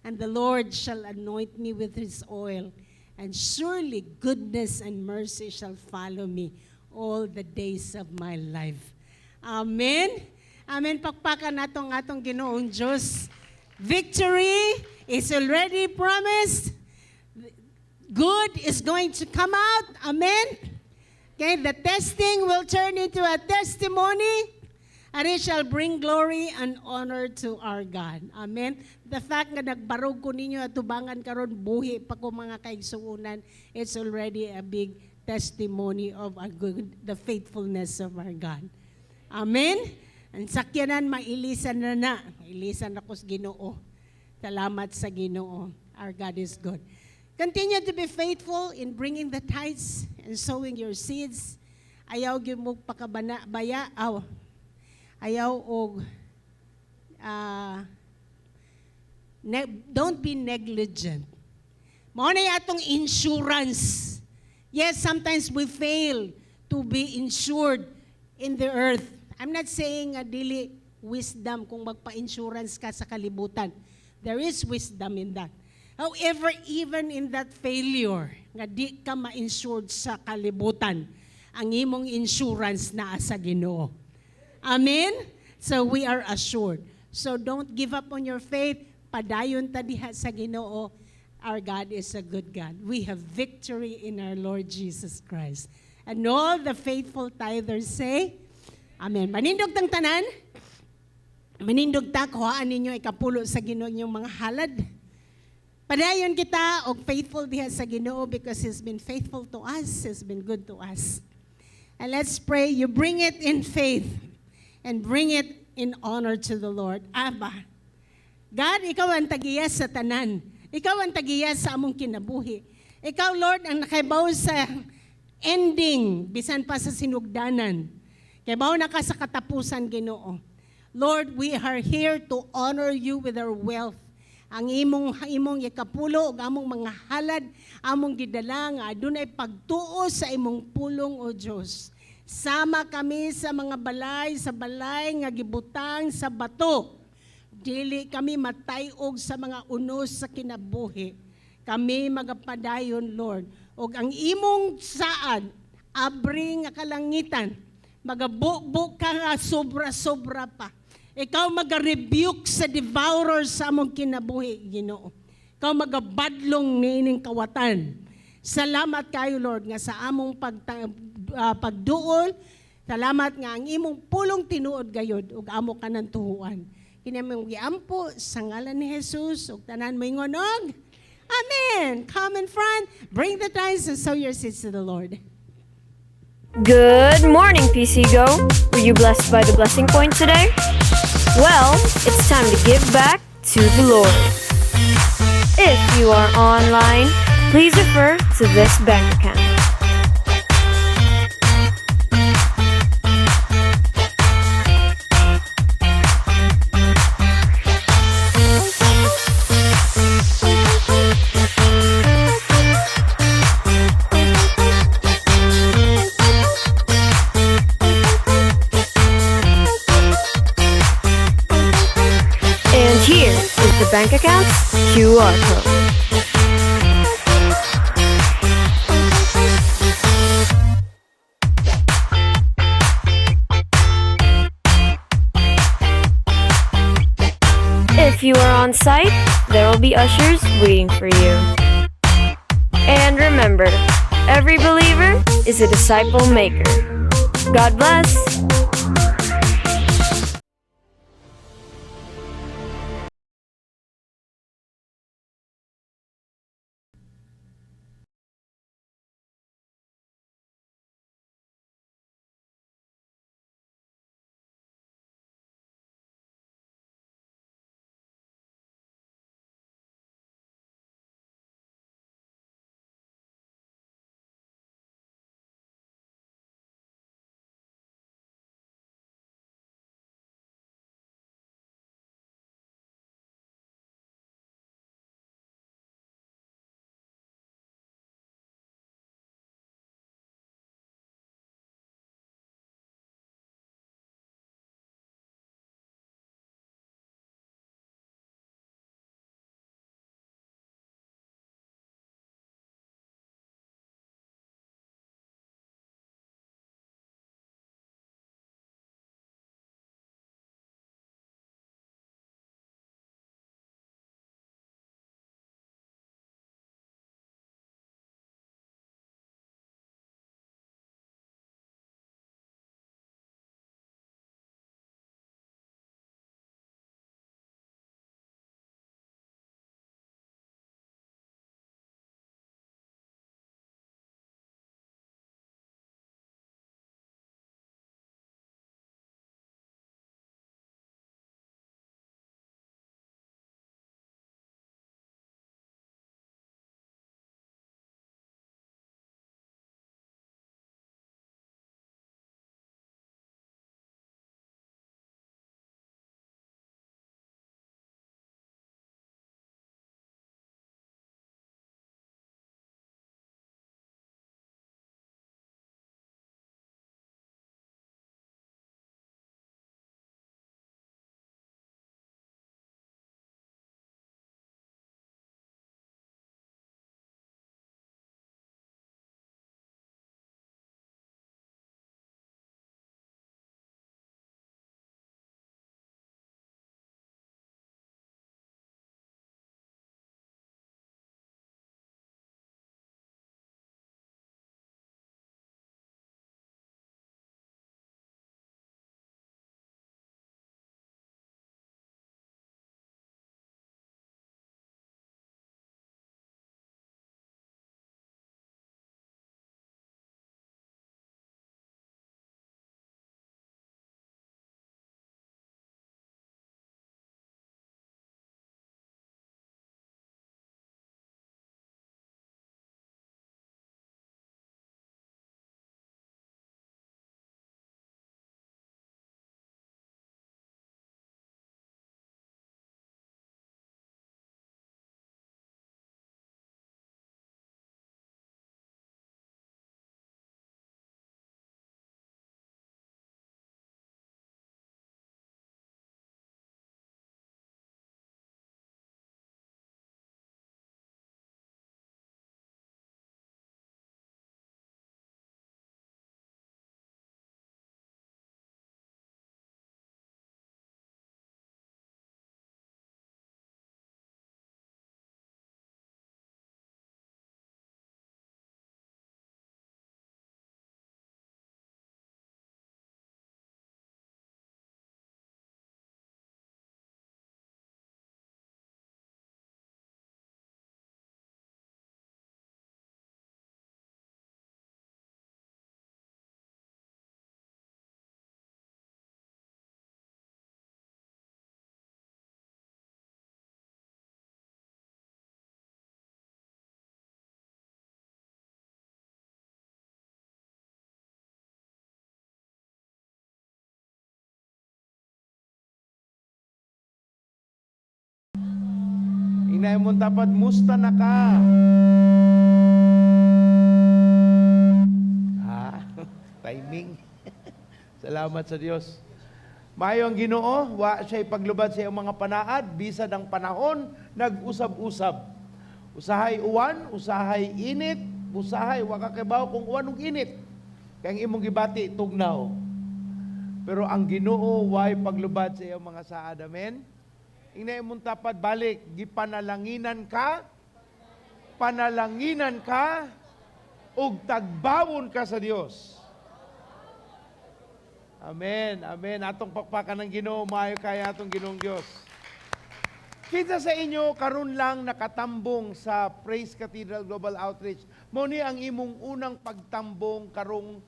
And the Lord shall anoint me with his oil, and surely goodness and mercy shall follow me all the days of my life. Amen. Amen. Pakpakan nato ang atong Ginoong Diyos. Victory is already promised. Good is going to come out. Amen. Okay, the testing will turn into a testimony and it shall bring glory and honor to our God. Amen. The fact nga nagbarog ko ninyo at tubangan karon, buhi pa ko, mga kaigsuonan, it's already a big testimony of our good, the faithfulness of our God. Amen. Ang sakyanan mailisan na na. Ilisan ako sa Ginoo. Salamat sa Ginoo. Our God is good. Continue to be faithful in bringing the tithes and sowing your seeds. Ayaw gyud mo pakabana baya aw. Ayaw og don't be negligent. Mao na atong insurance. Yes, sometimes we fail to be insured in the earth. I'm not saying nga dili wisdom kung magpa-insurance ka sa kalibutan. There is wisdom in that. However, even in that failure, nga di ka ma-insured sa kalibutan, ang imong insurance naa sa Ginoo. Amen? So we are assured. So don't give up on your faith. Padayon ta diha sa Ginoo. Our God is a good God. We have victory in our Lord Jesus Christ. And all the faithful tithers say, Amen. Manindog tang tanan. Manindog ta, kuhaan ninyo ikapulo sa Ginoo inyong mga halad. Padayon kita og faithful diha sa Ginoo because He's been faithful to us, He's been good to us. And let's pray, you bring it in faith and bring it in honor to the Lord. Abba, God, ikaw ang tagiya sa tanan. Ikaw ang tagiya sa among kinabuhi. Ikaw, Lord, ang nakaibaw sa ending, bisan pa sa sinugdanan. Kaybaw na ka sa katapusan, Ginoo. Lord, we are here to honor you with our wealth. Ang imong ikapulo ug among mga halad, among gidala nga adunay pagtuo sa imong pulong, o Dios. Sama kami sa mga balay, sa balay nga gibutang sa bato. Dili kami matayog sa mga unos sa kinabuhi. Kami magapadayon, Lord. Ug ang imong saad, abri nga kalangitan, magabubo ka nga sobra-sobra pa. Ikaw maga-rebuke sa devourer sa among kinabuhi, Ginoo. Ikaw magabadlong niining kawatan. Salamat kayo, Lord, nga sa among pagduol. Salamat nga ang imong pulong tinuod gayod ug amo ka ng tuhuan. Kini among giampo sa ngalan ni Jesus ug tanan moingon og Amen. Come in front, bring the tithes and sow your seeds to the Lord. Good morning, PC Go. Were you blessed by the blessing point today? Well, it's time to give back to the Lord. If you are online, please refer to this bank account. And here is the bank account's QR code. If you are on site, there will be ushers waiting for you. And remember, every believer is a disciple maker. God bless. Ingna imong tapad, musta na ka? Ha? Timing. Salamat sa Dios. Maayo ang Ginoo, wa siya ipaglubad sa iyang mga panaad, bisan ang panahon, nag-usab-usab. Usahay uwan, usahay init, usahay wa ka kibaw kung uwan ug init. Kay ang imong gibati tugnaw. Pero ang Ginoo way paglubad sa iyang mga saad. Amen. Ingna imong tapad, balik, gipanalanginan ka, panalanginan ka, ug tagbawon ka sa Dios. Amen. Amen. Atong pakpakan ng Ginoo, maayo kay atong Ginoong Dios. Kinsa sa inyo karon lang nakatambong sa Praise Cathedral Global Outreach? Mao ni ang imong unang pagtambong karong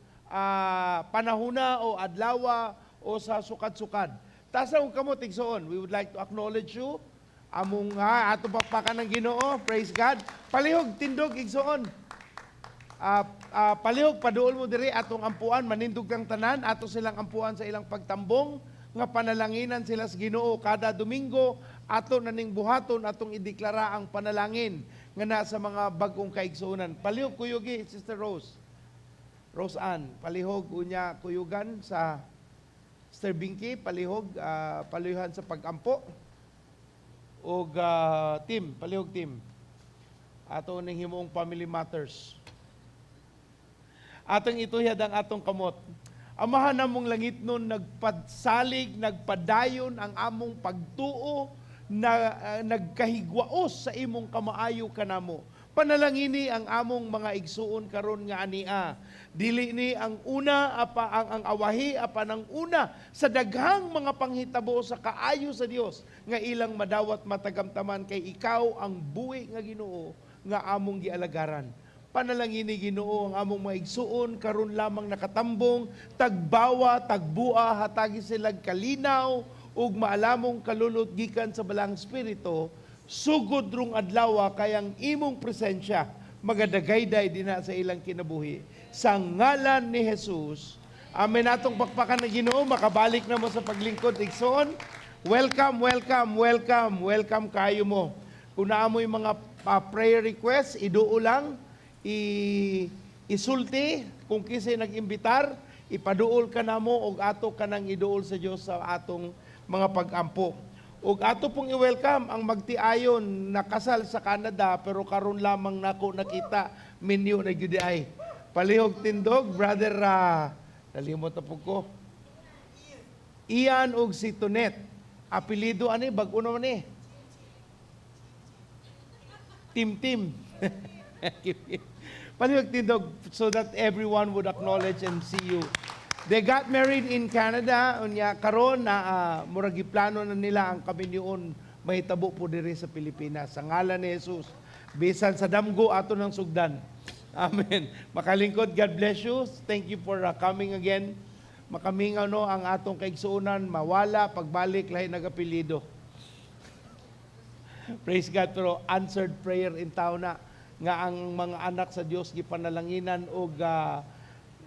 panahona o adlawa o sa sukad-sukad. Taas ang kamot, igsoon. We would like to acknowledge you. Among ha, atong pakpakan ng Ginoo. Praise God. Palihog tindog, igsoon. Palihog paduol mo diri, atong ampuan, manindog kang tanan, ato silang ampuan sa ilang pagtambong nga panalanginan sila sa Ginoo kada Domingo. Ato na ning buhaton, atong ideklara ang panalangin nga na sa mga bag-ong kaigsuonan. Palihog kuyugi, Sister Rose. Rose Ann, palihog unya kuyugan sa Sister Binky, palihog paluhan sa pagampo ug team, palihog team. Ato ning himuong family matters. Atong ituhyad ang atong kamot. Amahan namong langit nun, nagpasalig, nagpadayon ang among pagtuo na nagkahigwaos sa imong kamaayo kanamo. Panalangini ang among mga igsuon karon nga ania. Dili ni ang una apa ang awahi apan ang una sa daghang mga panghitabo sa kaayo sa Dios nga ilang madawat matagamtaman, kay ikaw ang buhi nga Ginoo nga among gialagaran. Panalangini, Ginoo, ang among mga igsuon karon lamang nakatambong, tagbawa, tagbua, hatagi silag kalinaw ug maalamong kalulot gikan sa Balaang Espiritu sugod rong adlaw, kay ang imong presensya magadagayday dinha sa ilang kinabuhi. Sa ngalan ni Jesus. Amen. Atong pakpakan ng Ginoo, makabalik na mo sa paglingkod, igsoon. Welcome, welcome, welcome, welcome kayo mo. Kung naa mo'y mga prayer request, iduo lang, isulti kung kinsay nag-imbitar, ipaduol ka namo og ato ka nang iduol sa Dios sa atong mga pag-ampo. Ug ato pong i-welcome ang magtiayon nakasal sa Canada pero karon lamang nako nakita, minyo na gyud ay. Palihog tindog, brother, nalimot na po ko. Ian ug si Tonet. Apelyido ani bag-o naman eh. Tim Tim. Palihog tindog so that everyone would acknowledge and see you. They got married in Canada, unya karon na murag giplano na nila ang kaminyoon mahitabo po diri sa Pilipinas. Sa ngalan ni Jesus, bisan sa damgo ato ng sugdan. Amen. Makalingkod, God bless you. Thank you for coming again. Makamingaw no ang atong kaigsuonan, mawala pagbalik lahi nagapelyido. Praise God, pero answered prayer in town na nga ang mga anak sa Dios gipanalanginan og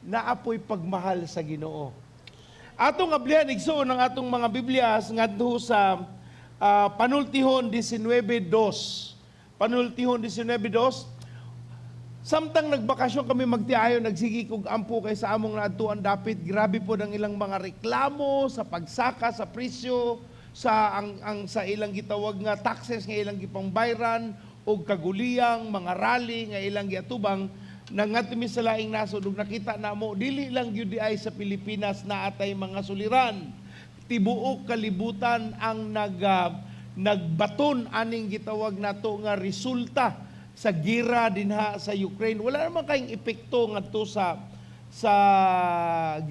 naapoy pagmahal sa Ginoo. Atong ablihan, igsoon, ang atong mga Biblias ngadto sa Panultihon 19:2. Panultihon 19:2. Samtang nagbakasyon kami magtiayo, nagsige kog ampo kay sa among naadtuan dapit, grabe po ang ilang mga reklamo sa pagsaka sa presyo, sa ang sa ilang gitawag nga taxes nga ilang gipangbayran og kaguliyang mga rally nga ilang giatubang. Nangadto mi sa laing nasod ug nakita namo dili lang gyud ay sa Pilipinas naa tay mga suliran, tibuok kalibutan ang nagbaton aning gitawag nato nga resulta sa gira dinha sa Ukraine. Wala naman kayong epekto ngadto sa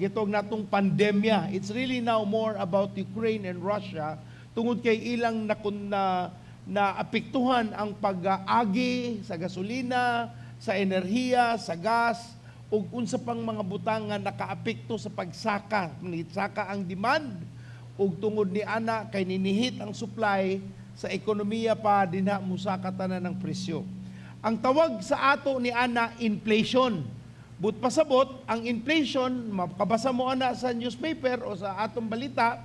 gitawag natong pandemya. It's really now more about Ukraine and Russia tungod kay ilang nakun na naapektuhan ang pag-agi sa gasolina, sa enerhiya, sa gas, ug unsa pang mga butang nga nakaapekto sa pagsaka. Saka ang demand ug tungod ni ana kay ninihit ang supply sa ekonomiya pa dinha musaka tanan ng presyo. Ang tawag sa ato ni ana, inflation. But pasabot, ang inflation, makabasa mo ana sa newspaper o sa atong balita,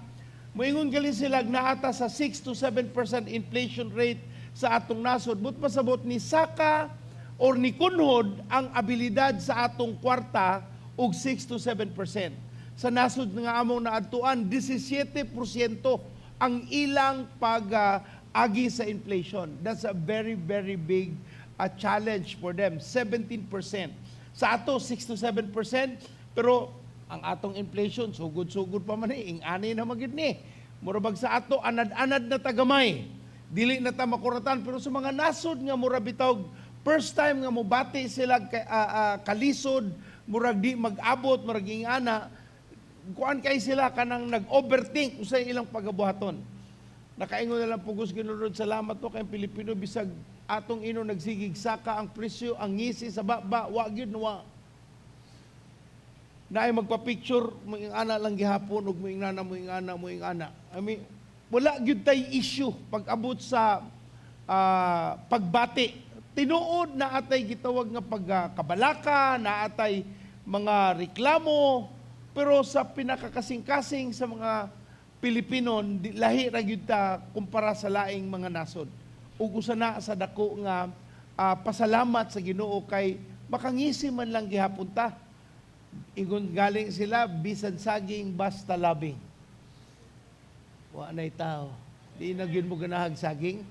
Moingon gali sila naata sa 6 to 7% inflation rate sa atong nasod. But pasabot ni saka or ni kunhod ang abilidad sa atong kwarta og 6 to 7%. Sa nasod nga among naadtuan, 17% ang ilang pag-agi sa inflation. That's a very, very big challenge for them, 17%. Sa ato, 6 to 7%, pero ang atong inflation, sugod-sugod pa man eh, ing-ani na magyud ni. Mura bag sa ato, anad-anad na tagamay. Dili na ta makuratan, pero sa mga nasod nga mura bitawg, first time nga mobati sila kay, kalisod, murag di mag-abot, murag ingana, kuan kay sila kanang nag-overthink usay ilang pagabuhaton. Nakaingon na lang pugos Ginoo, salamat to kay Pilipino, bisag atong ino nagsigig saka ang presyo, ang ngisi sa baba, wa gyud wa. Naay magpa-picture, moing ana lang gihapon ug moing nana, moing ana, moing ana. I mean, wala gyud tay issue pag abot sa pagbati. Tinuod na atay gitawag nga pagkabalaka, na atay mga reklamo, pero sa pinakakasing-kasing sa mga Pilipino, lahi ra gyud ta kumpara sa laing mga nasod. Ug usa na sa dako nga pasalamat sa Ginoo kay makangisi man lang gihapon ta. Ingon galing sila, bisan saging basta labing. Wa na'y tao. Di na gyud mo ganahag saging.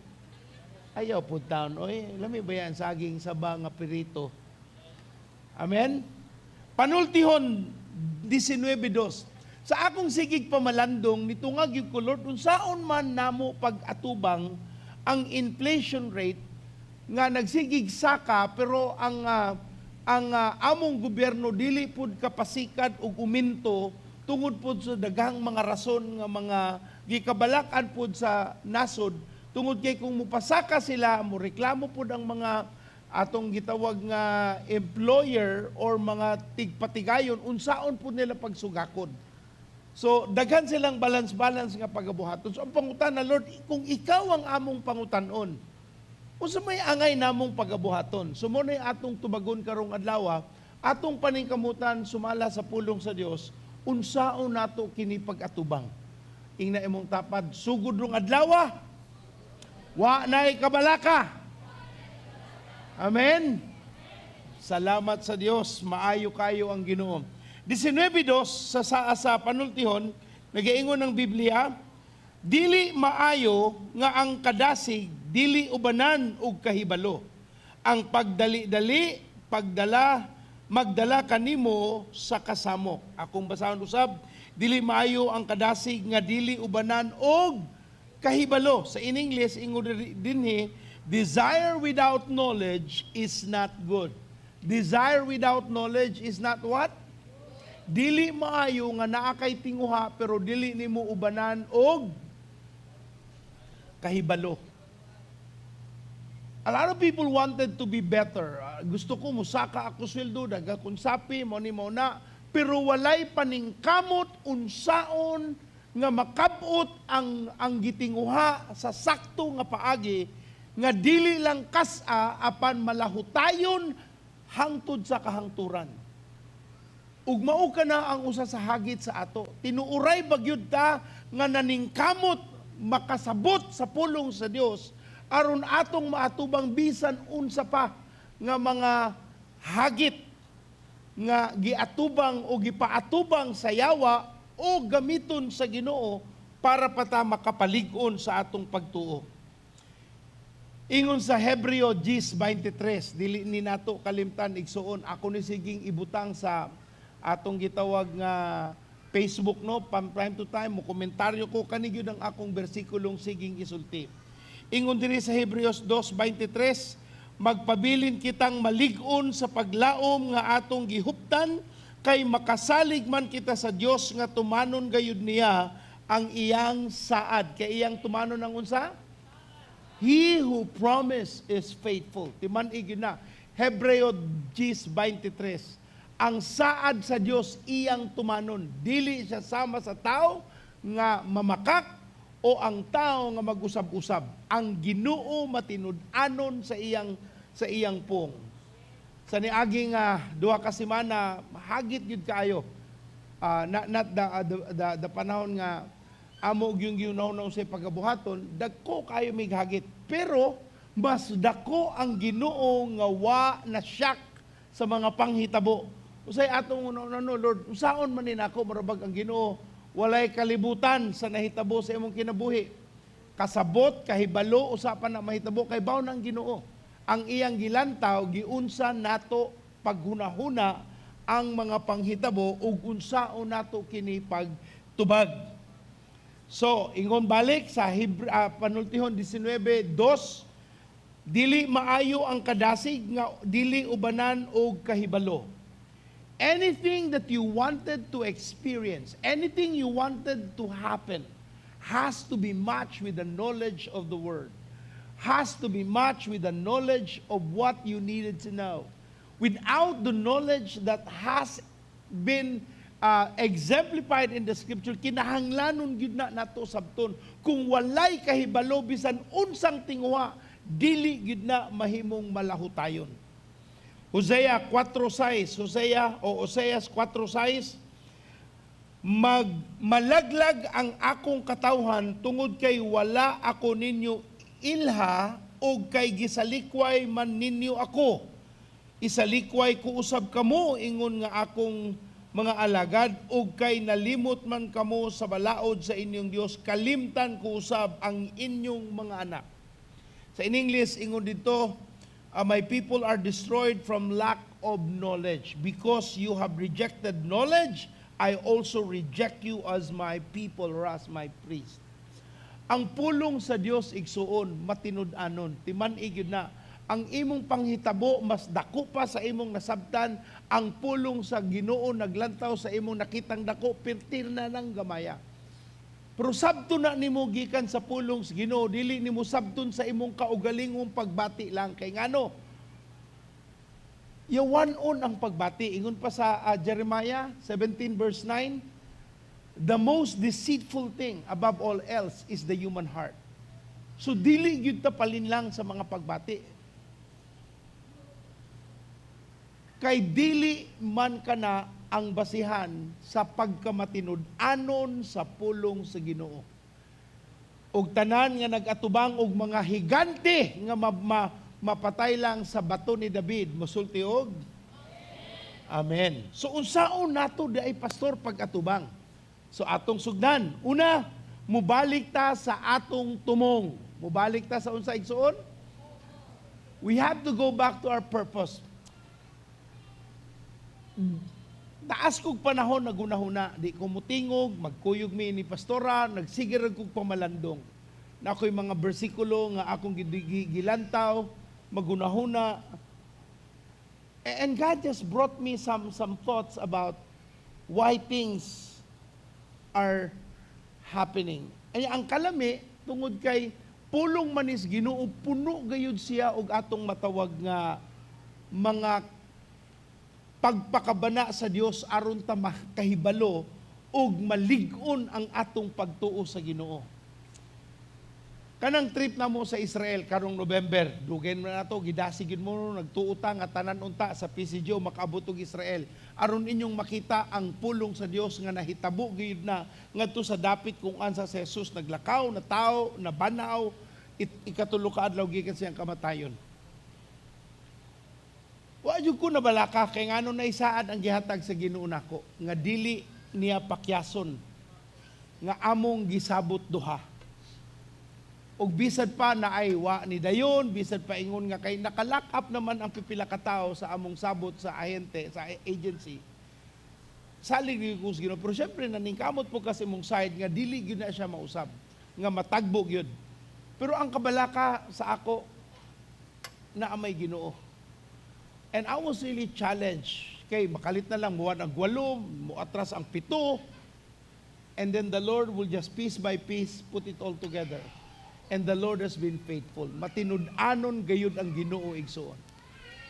Ayaw po taon. Oy, lami ba yan saging saba nga pirito? Amen? Panultihon 19.2. Sa akong sigig pamalandong, nitungag yung ko, Lord, unsaon man namo pag-atubang ang inflation rate nga nagsigig saka, pero ang among gobyerno dili pud kapasikad og uminto tungod pud sa daghang mga rason nga mga gikabalak-an pud sa nasod, tungod kay kung mupasaka sila, mo reklamo pud ang mga atong gitawag nga employer or mga tigpatigayon, unsaon pud nila pagsugakon. So daghan silang balance-balance nga pagabuhaton. So ang pangutana, Lord, kung ikaw ang among pangutanon, unsa may angay namong pagabuhaton? So mo na atong tubagon karong adlaw, atong paningkamutan sumala sa pulong sa Dios, unsaon nato kini pag-atubang. Ingna imong tapad, sugod rong adlaw, wa nay kabalaka. Amen. Salamat sa Dios, maayo kayo ang Ginoo. 19.2 sa panultihon, nagaingon ng Biblia, dili maayo nga ang kadasig dili ubanan og kahibalo. Ang pagdali-dali, pagdala, magdala kanimo sa kasamok. Akong basahon usab, dili maayo ang kadasig nga dili ubanan og kahibalo. Sa in English, ingon dinhi, desire without knowledge is not good. Desire without knowledge is not what? Dili maayo nga naa kay tinguha pero dili nimo ubanan og kahibalo. A lot of people wanted to be better. Gusto ko musaka ako sweldo, nagakonsapi, mo ni mo na, pero walay paningkamot unsaon nga makabot ang gitinguha sa sakto nga paagi nga dili lang kas-a apan malahutayon hangtod sa kahangturan. Ug mao ka na ang usa sa hagit sa ato. Tinuuray bagyud ta nga naningkamot makasabot sa pulong sa Dios aron atong maatubang bisan unsa pa nga mga hagit nga giatubang o gipaatubang sa yawa o gamiton sa Ginoo para pata makapalig-on sa atong pagtuo. Ingon sa Hebreo 10:23, dili ni nato kalimtan, igsuon, ako ni siging ibutang sa atong gitawag nga Facebook, no, from time to time mo komentaryo ko, kani gyud ang akong bersikulong siging isulti. Ingon diri sa Hebreos 2:23, magpabilin kitang malig-on sa paglaom nga atong gihuptan kay makasalig man kita sa Dios nga tumanon gayud niya ang iyang saad. Kay iyang tumanon ang unsa? He who promised is faithful. Timan-i gyud na. Hebreo 10:23. Ang saad sa Dios iyang tumanon. Dili siya sama sa tao nga mamakak o ang tao nga mag-usab-usab. Ang Ginoo matinud-anon sa iyang pung. Sa niaging 2 ka semana, hagit gyud kaayo. Not, not the panahon nga Amo yung giunahuna sa pagabuhaton, dagko kayo mighagit. Pero mas dako ang Ginoo nga wa na shock sa mga panghitabo. Usay atong una no, "Lord, usaon man ni nako?" Marabag ang Ginoo walay kalibutan sa nahitabo sa imong kinabuhi. Kasabot, kahibalo, usa pa na mahitabo, kay baw ng Ginoo. Ang iyang gilantaw, giunsa nato paghunahuna ang mga panghitabo ug unsaon nato kini pagtubag. So, ingon balik sa Panultihon 19:2, dili maayo ang kadasig nga dili ubanan og kahibalo. Anything that you wanted to experience, anything you wanted to happen, has to be matched with the knowledge of the Word. Has to be matched with the knowledge of what you needed to know. Without the knowledge that has been exemplified in the Scripture, kinahanglanon gyud na nato sabton. Kung walay kahibalo, bisan unsang tinguha, dili gyud na mahimong malahutayon. Hosea 4:6, Hosea o Oseas 4:6, "Mag malaglag ang akong katawhan tungod kay wala ako ninyo ilha og kay gisalikway man ninyo ako. Isalikway ko usab kamo ingon nga akong mga alagad og kay nalimot man kamo sa balaod sa inyong Dios, kalimtan ko usab ang inyong mga anak." Sa in English, ingon dito, "My people are destroyed from lack of knowledge. Because you have rejected knowledge, I also reject you as my people or as my priest." Ang pulong sa Dios, igsuon, matinud-anon, timan-i gyud na. Ang imong panghitabo mas dako pa sa imong nasabtan, ang pulong sa Ginoo naglantaw sa imong nakitang dako, pertir na ng gamaya. Pero sabto na nimo gikan sa pulong sa Ginoo, dili nimo sabton sa imong kaugalingong pagbati lang, kay ngano? Yawan-on ang pagbati. Ingon pa sa Jeremiah 17 verse 9, "The most deceitful thing above all else is the human heart." So dili gyud ta palinlang sa mga pagbati. Kay dili man kana ang basihan sa pagkamatinud-anon sa pulong sa Ginoo. Og tanan nga nag-atubang og mga higante nga mapatay lang sa bato ni David, mosulti og Amen. So unsaon nato di ay, pastor, pag-atubang? So atong sugdan. Una, mubalik ta sa atong tumong. Mubalik ta sa unsa, igsuon? We have to go back to our purpose. Taas kog panahon nagunahuna, di ko mutingog, magkuyog mi ni pastora, nagsige ra kog pamalandong. Na ako'y mga bersikulo nga akong gilantaw, magunahuna. And God just brought me some thoughts about why things are happening. Ay, ang kalami, tungod kay pulong manis Ginoo, puno gayud siya og atong matawag nga mga pagpakabana sa Dios aron ta makahibalo ug malig-on ang atong pagtuo sa Ginoo. Kanang trip namo sa Israel karong November, dugay na nato gidasigin mo, nagtuo ta nga tanan unta sa PCGO makaabot og Israel aron inyong makita ang pulong sa Dios nga nahitabo gyud na ngadto sa dapit kung ansa si Jesus naglakaw, natawo, nabanaw, ikatulo ka adlaw gikan siyang kamatayon. Wa jud ko nabalaka kay ngano naisaad ang gihatag sa Ginoo nako nga dili niya pakyason nga among gisabot duha. Og bisan pa na ay wa ni dayon, bisan pa ingon nga kay naka-lock up naman ang pipila ka tawo sa among sabot sa ahente, sa agency. Salig gyud ko sa Ginoo, pero syempre naningkamot po kasi mong side nga dili gyud na siya mausab, nga matagbo gyud. Pero ang kabalaka sa ako na may Ginoo. And I was really challenged. Kay makalit na lang, muwan ang 8, muatras ang 7. And then the Lord will just piece by piece put it all together. And the Lord has been faithful. Matinud-anon gayud ang Ginoo, igsuon.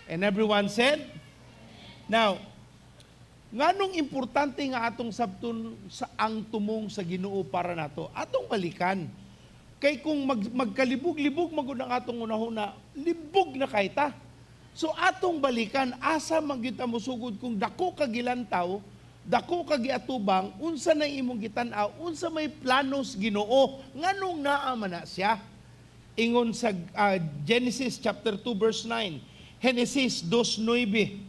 And everyone said, now, nganong importante nga atong sabton sa ang tumong sa Ginoo para nato? Atong balikan. Kay kung magkalibog-libog magud ang atong unahuna, libog na kay ta. So atong balikan, asa man gyud ta mosugod kung dako ka gilantaw. Dako ka giatubang, unsa na imong gitan-aw, unsa may planos Ginoo, nganong naa man na siya? Ingon sa Genesis chapter 2 verse 9, Genesis 2:9.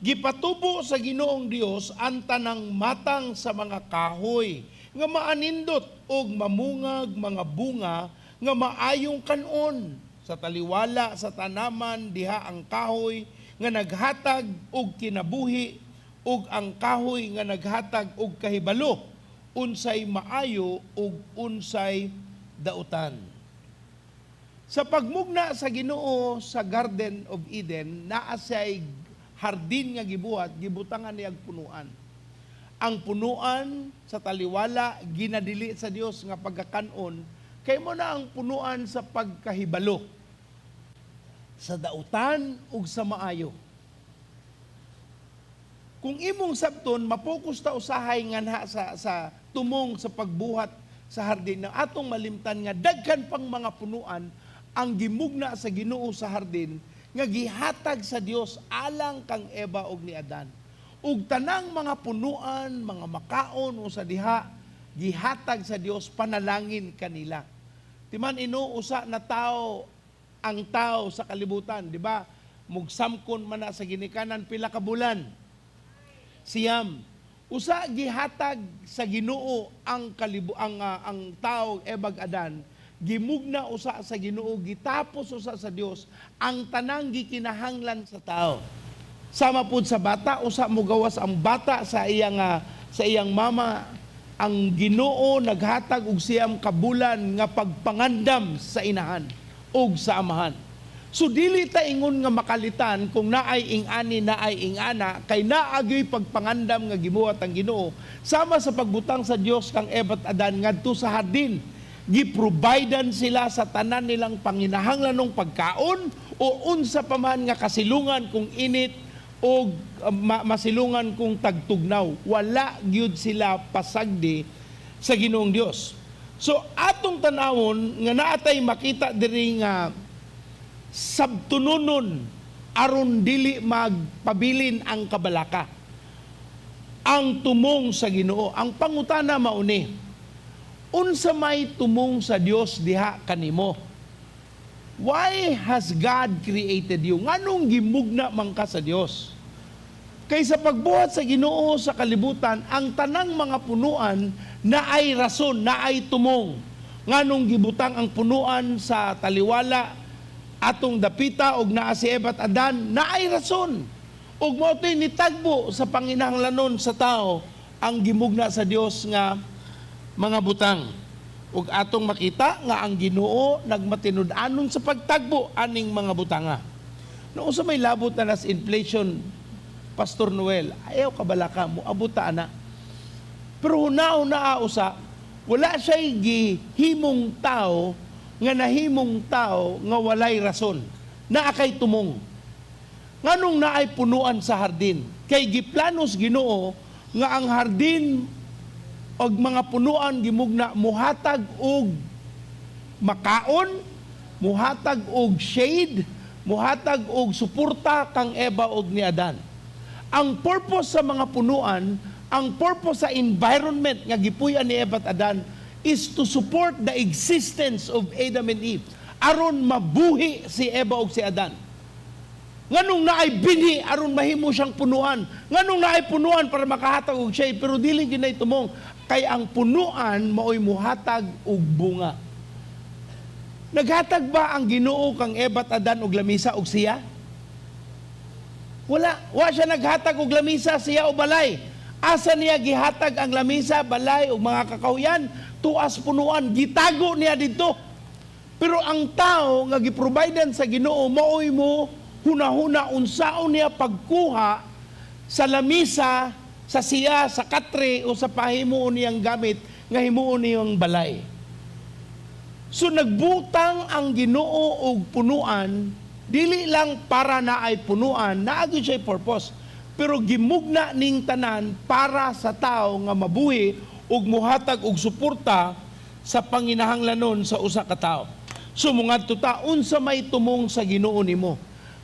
Gipatubo sa Ginoong Dios ang tanang matang sa mga kahoy nga maanindot og mamungag mga bunga nga maayong kanon sa taliwala sa tanaman diha ang kahoy nga naghatag og kinabuhi ug ang kahoy nga naghatag og kahibalo unsay maayo ug unsay dautan. Sa pagmugna sa Ginoo sa Garden of Eden, naa siya'y hardin nga gibuhat, gibutangan niyag punuan. Ang punuan sa taliwala ginadili sa Dios nga pagkakanon, kay mao na ang punuan sa pagkahibalo sa dautan ug sa maayo. Kung imong sabton, mapokus ta usahay nganha sa tumong sa pagbuhat sa hardin na atong malimtan nga daghan pang mga punuan ang gimugna sa Ginoo sa hardin nga gihatag sa Dios alang kang Eva ug ni Adan. Ug tanang mga punuan, mga makaon o sa diha gihatag sa Dios panalangin kanila. Timan ino usa na tao ang tao sa kalibutan, di ba? Mugsamkon man na sa ginikanan pila ka bulan. 9. Usa gihatag sa Ginoo ang kalibu ang tao Eva ug Adan, gimugna usa sa Ginoo, gitapos usa sa Dios ang tanang gikinahanglan sa tao. Sama pud sa bata, usa mogawas ang bata sa iyang mama, ang Ginoo naghatag og 9 ka bulan nga pagpangandam sa inahan ug sa amahan. So dili ta ingon nga makalitan kung naay ing-ani, naay ing-ana, kay naa gyoy pagpangandam nga gibuhat ang Ginoo sama sa pagbutang sa Dios kang Eva at Adan ngadto sa hardin. Giprovidean sila sa tanan nilang panginahanglanong pagkaon o unsa pa man nga kasilungan kung init o masilungan kung tagtugnaw. Wala gyud sila pasagdi sa Ginoong Dios. So atong tanawon nga naatay makita diri nga sabtunonon aron dili magpabilin ang kabalaka. Ang tumong sa Ginoo, ang pangutana mauni. Unsa may tumong sa Dios diha kanimo? Why has God created you? Nganong gimugna man ka sa Dios? Kay sa pagbuhat sa Ginoo sa kalibutan, ang tanang mga punuan naay rason, naay tumong. Nganong gibutang ang punuan sa taliwala atong dapita og naa si Eva at Adan, naay rason. Ug mao to'y nitagbo sa panginahanglanon sa tao ang gimugna sa Dios nga mga butang. Ug atong makita nga ang Ginoo nagmatinud-anon sa pagtagbo aning mga butanga. No, unsa may labot na nas inflation, Pastor Noel? Ayaw kabalaka mo abot ta ana. Pero huna-huna usa, wala siya'y gihimong tao nga nahimong tao nga walay rason. Naa kay tumong. Nganong naay punuan sa hardin? Kay giplanos Ginoo nga ang hardin og mga punuan gimugna muhatag og makaon, muhatag og shade, muhatag og suporta kang Eva og ni Adan. Ang purpose sa mga punuan, ang purpose sa environment nga gipuy-an ni Eva at Adan is to support the existence of Adam and Eve. Aron mabuhi si Eva ug si Adan. Nganong naay binhi aron mahimo siyang punuan? Nganong naay punuan para makahatag og shade, pero dili ginay tumong kay ang punuan maoy muhatag og bunga. Naghatag ba ang Ginoo kang Eva at Adan og lamisa og siya? Wala. Wa siya naghatag og lamisa, siya o balay. Asa niya gihatag ang lamisa, balay ug mga kakahuyan? Tuas punuan, gitago niya didto. Pero ang tao nga giprovidean sa Ginoo maoy mo hunahuna unsaon niya pagkuha sa lamisa, sa siya, sa katre o sa pahimuon niyang gamit nga himuon niyang balay. So nagbutang ang Ginoo og punuan dili lang para naay punuan, naa gyud siya purpose. Pero gimugna ning tanan para sa tao nga mabuhi ug muhatag og suporta sa panginahanglanon sa usa ka tawo. So mungadto ta, unsa may tumong sa Ginoo nimo?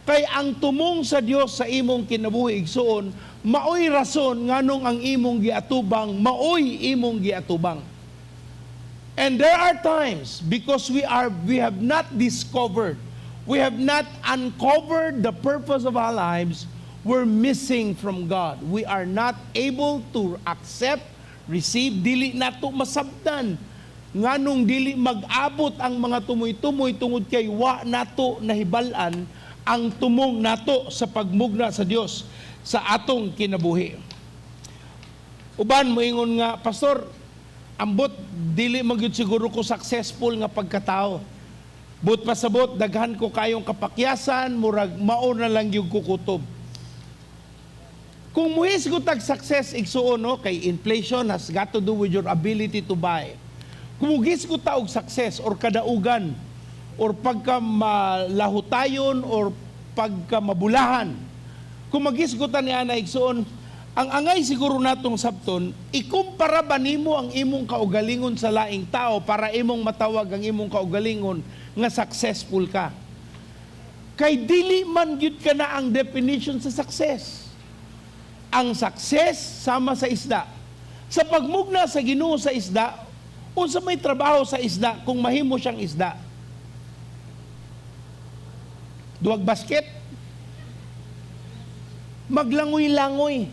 Kay ang tumong sa Dios sa imong kinabuhi, igsuon, maoy rason nganong ang imong giatubang, maoy imong giatubang. And there are times, because we have not discovered, we have not uncovered the purpose of our lives, we're missing from God. We are not able to accept, receive, dili nato masabtan nganong dili mag-abot ang mga tumoy-tumoy tungod kay wa nato nahibal-an ang tumong nato sa pagmugna sa Dios sa atong kinabuhi. Uban moingon nga, "Pastor, ambot, dili man gyud siguro ko successful nga pagkatao. But pasabot, daghan ko kayong kapakyasan, murag mao na lang gyud ko kutob." Kung muhisgot tag success, igsuon, no, kay inflation has got to do with your ability to buy. Kung muhisgot ta og success or kadaugan or pagka malahutayon or pagka mabulahan. Kung maghisgutan ni ana, igsuon, ang angay siguro natong sabton, ikumpara ba nimo ang imong kaugalingon sa laing tao para imong matawag ang imong kaugalingon nga successful ka? Kay dili man gyud ka na ang definition sa success. Ang success sama sa isda. Sa pagmugna sa Ginoo sa isda, unsa may trabaho sa isda kung mahimo siyang isda? Duwag basket? Maglangoy-langoy.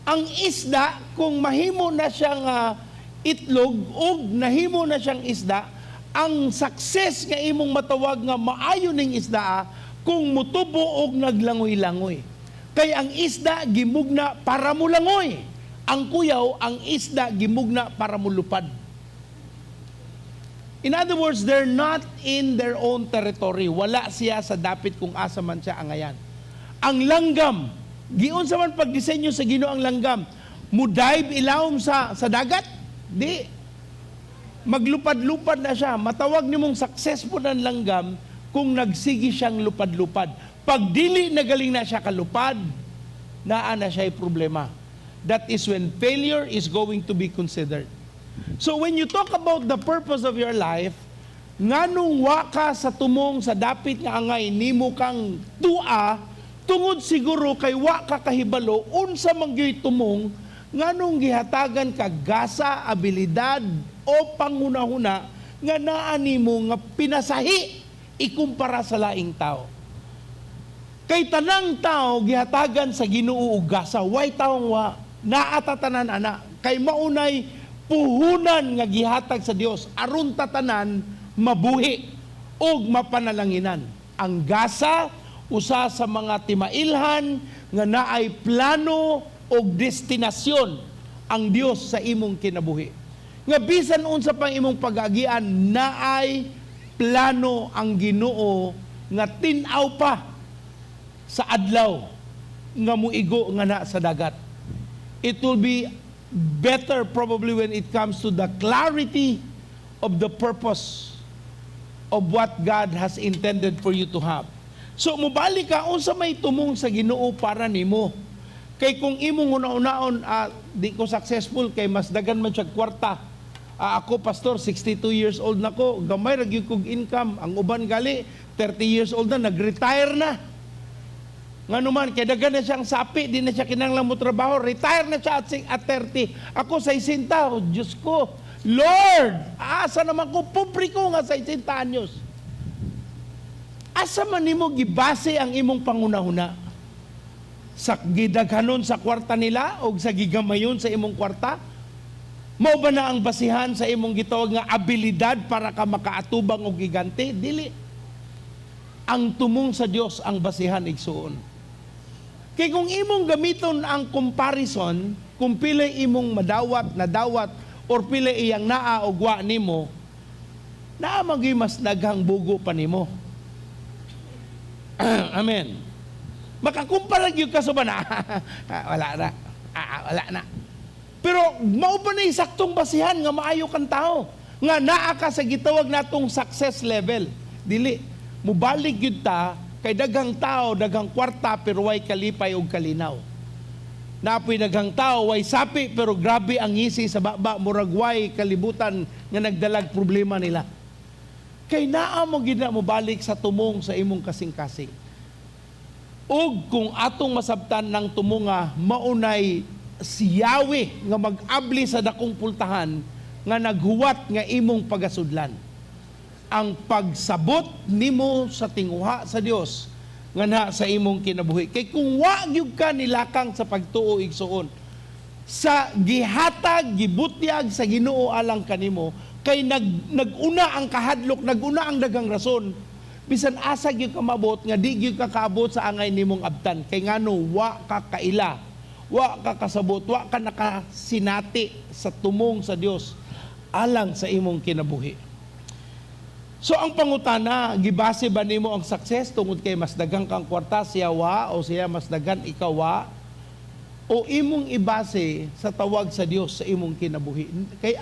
Ang isda, kung mahimo na siyang itlog o nahimo na siyang isda, ang success nga imong matawag nga maayo ning isda kung mutubo og naglangoy-langoy. Kay ang isda gimugna para mulangoy. Ang kuyaw, ang isda gimugna para mulupad. In other words, they're not in their own territory. Wala siya sa dapit kung asa man siya angayan. Ang langgam, giunsa man pagdisenyo sa Ginoo ang langgam, mudive ilawom sa dagat? Di. Maglupad-lupad na siya. Matawag nimong successful ang langgam kung nagsige siyang lupad-lupad. Pag dili nagaling na siya kalupad, naa na siya problema. That is when failure is going to be considered. So when you talk about the purpose of your life, nganong wa ka sa tumong sa dapit nga angay nimo kang tua, tungod siguro kay wa ka kahibalo unsa man gyud tumong nganong gihatagan ka gasa, abilidad o panghunahuna nga naa nimo nga pinasahi ikumpara sa laing tao. Kay tanang tao gihatagan sa Ginoo og gasa, way taong wa naa tatanan ana. Kay maunay puhunan nga gihatag sa Dios aron tatanan mabuhi ug mapanalanginan. Ang gasa, usa sa mga timailhan nga naay plano og destinasyon ang Dios sa imong kinabuhi. Nga bisan unsa pang imong pag-agian, naay plano ang Ginoo nga tin-aw pa sa adlaw nga muigo nga na sa dagat. It will be better probably when it comes to the clarity of the purpose of what God has intended for you to have. So mubalik ka unsa may tumong sa Ginoo para nimo. Kay kung imong una-unaon, di ko successful kay mas dagan man siya kwarta. Ako, pastor, 62 years old na ko, gamay ra gyud kog income. Ang uban gali 30 years old na, nag-retire na. Ngano man, kay daghan na siyang sapi, di na siya kinahanglan mo trabaho, retire na siya at 30. Ako, 60, oh, Diyos ko, Lord, asa naman ko, pobre ko nga 60 anyos. Asa man nimo gibase ang imong pangunahuna? Sa gidaghanon sa kwarta nila o sa gigamayon sa imong kwarta? Mao ba na ang basihan sa imong gitawag nga abilidad para ka makaatubang og gigante? Dili. Ang tumong sa Dios ang basihan, igsuon. Kay kung imong gamiton ang comparison, kung pila imong madawat, nadawat, or pila iyang naa o wa nimo, naa man gyud mas daghang bugo pa nimo. Amen. Makakumpara gyud ka sa ba na, wala na. Wala na. Pero mao ba na saktong basihan nga maayo kang tao? Nga naa ka sa gitawag natong success level. Dili. Mubalik gyud ta kay daghang tao, daghang kwarta pero way kalipay og kalinaw. Napoy daghang tao, way sapi pero grabe ang ngisi sa baba, murag way kalibutan nga nagdalag problema nila. Kay naa mo gid na mobalik sa tumong sa imong kasing-kasing. Ug kung atong masabtan ng tumunga, maunay si Yahweh nga mag-abli sa dakong pultahan nga naghuwat nga imong pagasudlan. Ang pagsabot nimo sa tinguha sa Dios nga na sa imong kinabuhi. Kay kung wa gyud ka nilakang sa pagtuo, igsuon, sa gihatag, gibutyag sa Ginoo alang kanimo, kay naguna ang kahadlok, naguna ang daghang rason, bisan asa gyud ka mabot nga di gyud ka kaabot sa angay nimong abtan, kay ngano wa ka kaila, wa ka kasabot, wa ka nakasinati sa tumong sa Dios alang sa imong kinabuhi. So ang pangutana, gibase ba nimo ang success tungod kay mas daghang kang kwarta, siya wa, o siya mas daghan, ikaw wa? O imong ibase sa tawag sa Dios sa imong kinabuhi? Kay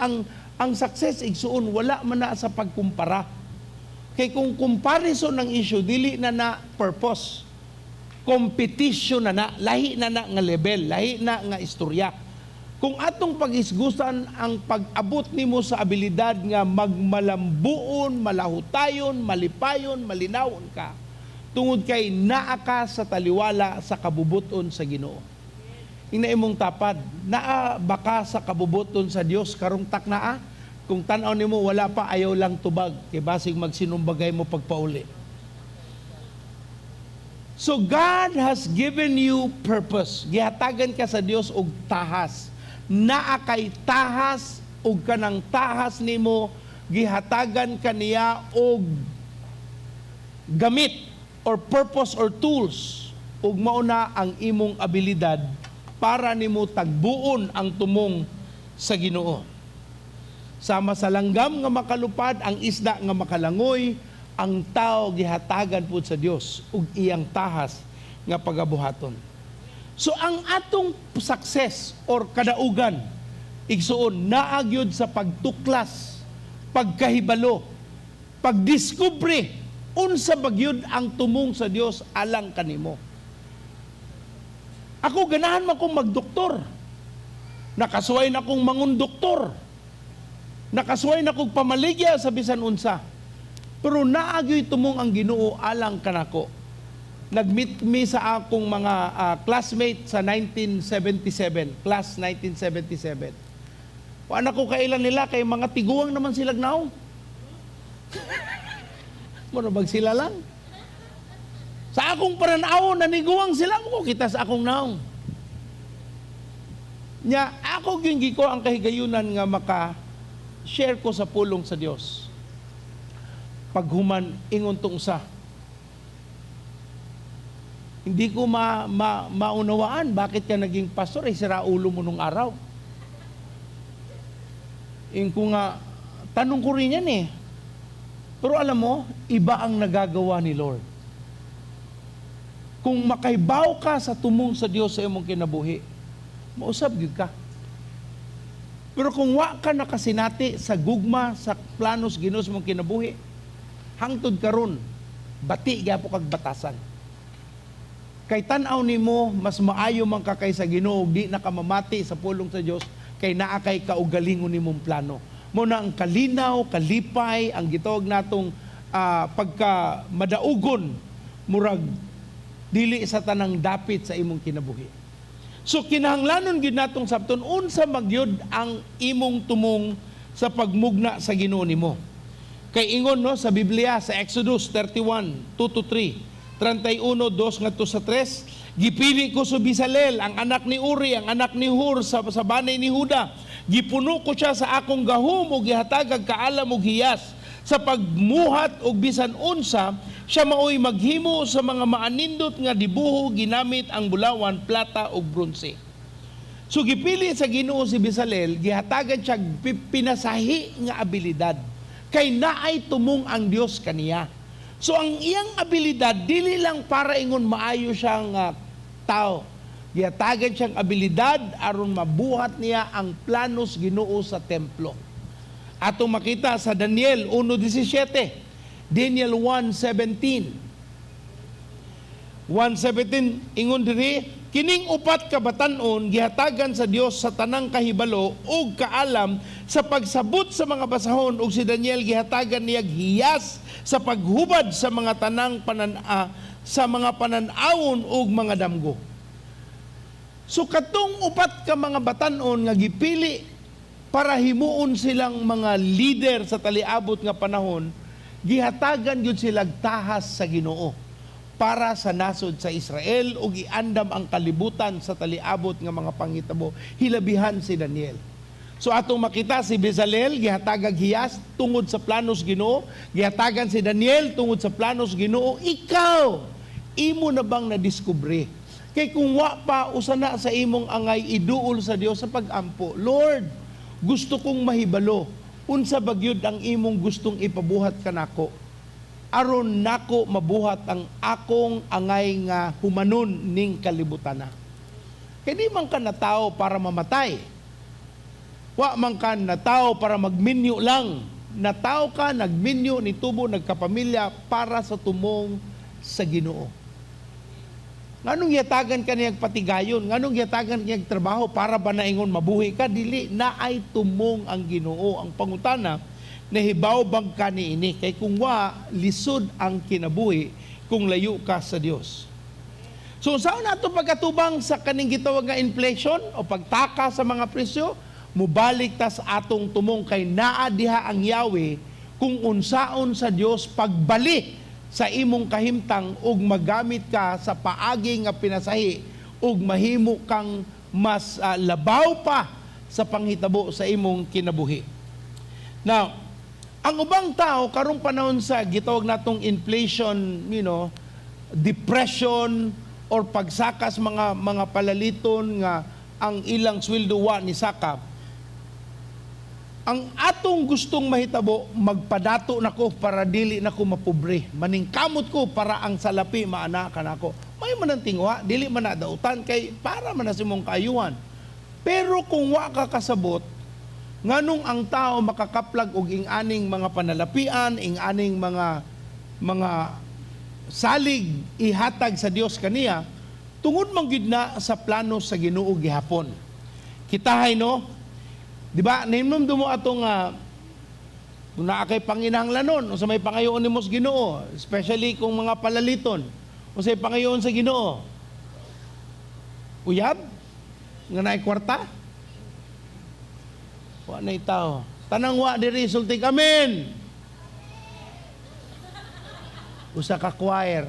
ang success, igsuon, wala man na sa pagkumpara. Kay kung comparison ng issue, dili na na purpose. Competition na na, lahi na na nga level, lahi na nga istorya. Kung atong paghisgutan ang pag-abot nimo sa abilidad nga magmalambuon, malahutayon, malipayon, malinawon ka, tungod kay naa ka sa taliwala sa kabubuton sa Ginoo. Ina imong tapad, naa ba ka sa kabubuton sa Dios karong taknaa? Kung tan-aw nimo wala pa, ayaw lang tubag kay basig magsinumbagay mo pagpauli. So God has given you purpose. Gihatagan ka sa Dios og tahas. Naa kay tahas, og kanang tahas nimo gihatagan kaniya og gamit or purpose or tools, ug mao na ang imong abilidad para nimo tagbuon ang tumong sa Ginoo. Sama sa langgam nga makalupad, ang isda nga makalangoy, ang tao gihatagan pud sa Dios ug iyang tahas nga pagabuhaton. So ang atong success or kadaugan, igsuon, naa gyud sa pagtuklas, pagkahibalo, pagdiskubre unsa ba gyud ang tumong sa Dios alang kanimo. Ako, ganahan man kong magdoktor. Nakasuway na kong mangundoktor. Nakasuway na kong pamaligya sa bisan unsa. Pero naa gyoy tumong ang Ginoo alang kanako. Nag-meet mi sa akong mga classmate sa 1977, class 1977. Wa na ko kailan nila kay mga tiguang naman sila naong. Mura bag sila lang. Sa akong pananaw, naniguang sila mo kita sa akong naong. Nya, ako gyud ko ang kahigayunan nga maka share ko sa pulong sa Dios. Paghuman, ingon tong usa, "Hindi ko maunawaan bakit ka naging pastor, eh sira ulo mo nung araw." Ingon ko nga, "Tanong ko rin yan eh. Pero alam mo, iba ang nagagawa ni Lord." Kung makaibaw ka sa tumong sa Dios sa imong kinabuhi, mausab gyud ka. Pero kung wa ka nakasinati sa gugma, sa planos Ginoo sa imong kinabuhi, hangtod karon bati gyapon kag batasan. Kay tan-aw nimo mas maayo man ka kaysa Ginoo, di na ka mamati sa pulong sa Dios kay naa kay kaugalingon nimong plano. Mo na ang kalinaw, kalipay, ang gitawag natong pagka madaugon, murag dili sa tanang dapit sa imong kinabuhi. So kinahanglanon gyud natong sabton unsa magyud ang imong tumong sa pagmugna sa Ginoo nimo. Kay ingon no sa Biblia sa Exodus 31:2 to 3, 31:2 ngadto sa 3, "Gipili ko si Bezalel, ang anak ni Uri, ang anak ni Hur sa banay ni Huda. Gipuno ko siya sa akong gahom ug gihatagag kaalam ug hiyas sa pagmuhat og bisan unsa. Siya maoy maghimo sa mga maanindot nga dibuho ginamit ang bulawan, plata ug bronse." So gipili sa Ginoo si Bezalel, gihatagan siya pinasahi nga abilidad kay naay tumong ang Dios kaniya. So ang iyang abilidad dili lang para ingon maayo siyang tao. Gihatagan siyang abilidad aron mabuhat niya ang planos Ginoo sa templo. Atong makita sa Daniel 1:17, Daniel 1:17. 1:17, ingon diri, kining upat ka batan-on gihatagan sa Dios sa tanang kahibalo ug kaalam sa pagsabot sa mga basahon, ug si Daniel gihatagan niyag hiyas sa paghubad sa mga tanang sa mga panan-awon ug mga damgo. So katong upat ka mga batan-on nga gipili para himuon silang mga leader sa taliabot nga panahon, gihatagan gyud silag tahas sa Ginoo para sa nasod sa Israel ug iandam ang kalibutan sa taliabot nga mga pangitabo, hilabihan si Daniel. So atong makita si Bezalel gihatagag hiyas tungod sa planos Ginoo, gihatagan si Daniel tungod sa planos Ginoo. Ikaw, imo na bang nadiskubre? Kay kung wa pa, usa na sa imong angay iduol sa Dios sa pag-ampo. Lord, gusto kong mahibalo unsa ba gyud ang imong gustong ipabuhat kanako, aron nako mabuhat ang akong angay nga humanon ning kalibutan na. Kay di man ka natao para mamatay. Wa man ka natao para magminyo lang. Natao ka, nagminyo, nitubo, nagkapamilya para sa tumong sa Ginoo. Nganong yatagan ka niyag patigayon? Nganong yatagan niyag trabaho para ba naingon mabuhi ka? Dili na ay tumong ang Ginoo. Ang pangutana, nahibaw bang ka niini? Kay kung wa, lisod ang kinabuhi kung layo ka sa Dios. So saan nato pagkatubang sa kaning gitawag nga inflation o pagtaka sa mga presyo? Mubalik ta sa atong tumong kay naa diha ang Yahweh kung unsaon sa Dios pagbali sa imong kahimtang ug magamit ka sa paagi nga pinasahi ug mahimo kang mas labaw pa sa panghitabo sa imong kinabuhi. Now, ang ubang tao karong panahon sa gitawag natong inflation, depression or pagsakas mga palaliton nga ang ilang sweldo wa ni saka. Ang atong gustong mahitabo, magpadato nako para dili nako mapobre. Maningkamot ko para ang salapi maana kanako. May man ang tingwa, dili man na dautan kay para man na sa imong kaayuhan. Pero kung wa ka kasabot, nganong ang tao makakaplag og ing-aning mga panalapian, ing-aning mga salig ihatag sa Dios kaniya, tungod man gyud na sa plano sa Ginoo gihapon. Kitahay no? Di ba? Nahinumdum mo atong kung naa kay panginahanglanon, unsa may pangayoon nimo sa Ginoo, especially kung mga palaliton, unsa may pangayoon sa Ginoo? Uyab? Nga naay kwarta? Wa na tao. Tanang wa diri sulti amen. Usa ka choir.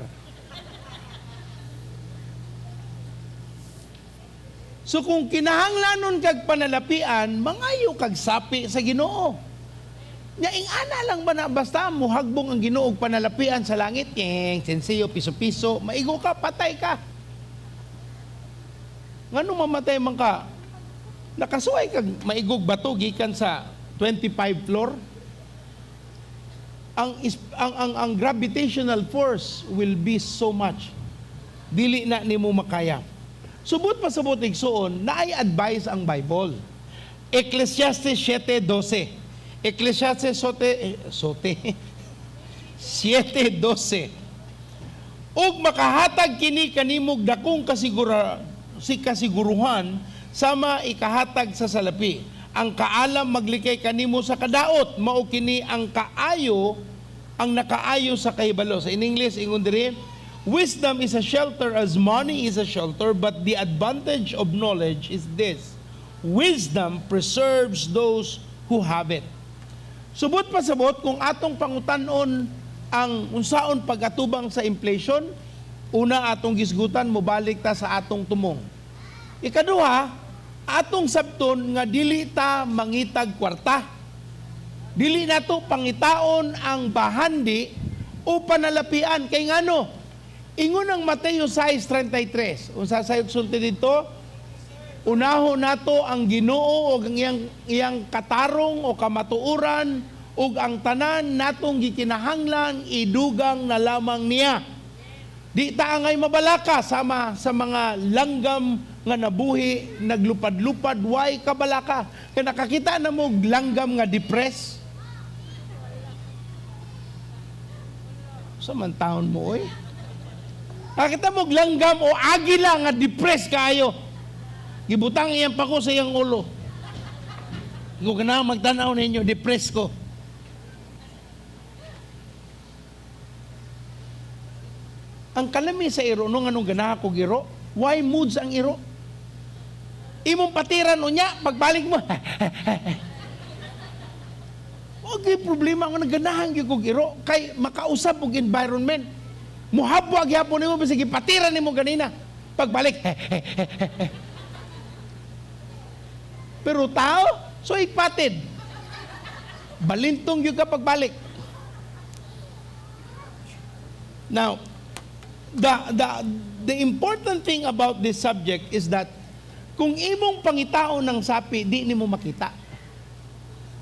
So kung kinahanglanon kag panalapian, mangayo kag sapi sa Ginoo. Nya ing-ana lang ba na basta mohagbong ang Ginoo og panalapian sa langit, yeng, sensiyo, piso-piso, maigo ka, patay ka. Ngano mamatay man ka? Nakasuway kag maigog bato gikan sa 25 floor. Ang gravitational force will be so much. Dili na nimo makaya. Subot pa sabot igsuon, naay advice ang Bible. Ecclesiastes 7:12. Ecclesiastes 7:12. Ug makahatag kini kanimog dakong kasiguruhan sama ikahatag sa salapi. Ang kaalam maglikay kanimo sa kadaot, mao kini ang kaayo ang nakaayo sa kahibalo. Sa in English ingon diri, wisdom is a shelter as money is a shelter, but the advantage of knowledge is this: wisdom preserves those who have it. Subot pa sabot kung atong pangutan-on ang unsaon pag-atubang sa inflation, una atong gisgutan mobalik ta sa atong tumong. Ikaduha, atong sabton nga dili ta mangitag kwarta. Dili nato pangitaon ang bahandi o panalapian kay ngano. Ingon ang Mateo 6:33. Unsa sayop sulti dito? Unahon nato ang Ginoo og ang iyang katarong o kamatuoran ug ang tanan natong gikinahanglan idugang na lamang niya. Di ta angay mabalaka sama sa mga langgam nga nabuhi naglupad-lupad, way kabalaka. Kay nakakita na mo langgam nga depressed. Sa man taon mo oy? Nakita mo langgam o agila nga depressed kaayo. Gibutang iyang pako sa iyang ulo. Ko ganahan magtanaw ninyo, depressed ko. Ang kalami sa iro, no, nganong ganahan ko iro, why moods ang iro? Imong patiran unya, pagbalik mo. Okay, problema nga naganahan gyud kog iro kay makausap og environment. Muhabwa gyapon nimo bisag gipatiran nimo ganina. Pagbalik. Pero tao, so ipatid. Balintong gyud ka pagbalik. Now, the important thing about this subject is that kung imong pangitaon ng sapi, di nimo makita.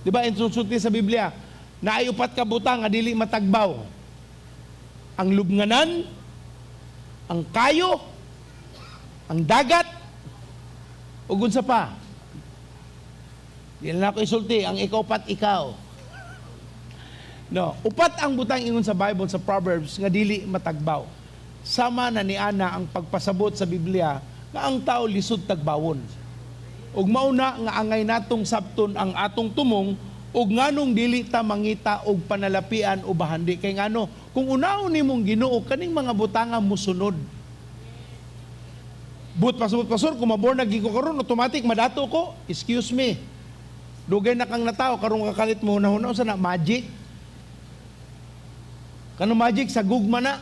Di ba, insulti sa Biblia, naay upat ka butang nga dili matagbaw. Ang lubnganan, ang kayo, ang dagat, ug unsa pa? Di na ako isulti, ang ikaw pat ikaw. No, upat ang butang ingon sa Bible sa Proverbs nga dili matagbaw. Sama na ni ana ang pagpasabot sa Biblia nga ang tao lisod tagbawon. Ug mauna nga angay natong sabton ang atong tumong ug nganong dili ta mangita og panalapian o bahandi, kay ngano kung unaon nimong Ginoo kaning mga butanga musunod. But pasabot, pastor, kung maborn na ko karon, automatic madato ko. Excuse me. Dugay na kang natao karon kakalit mo hunahuna sa na magic. Kano magic sa gugma na.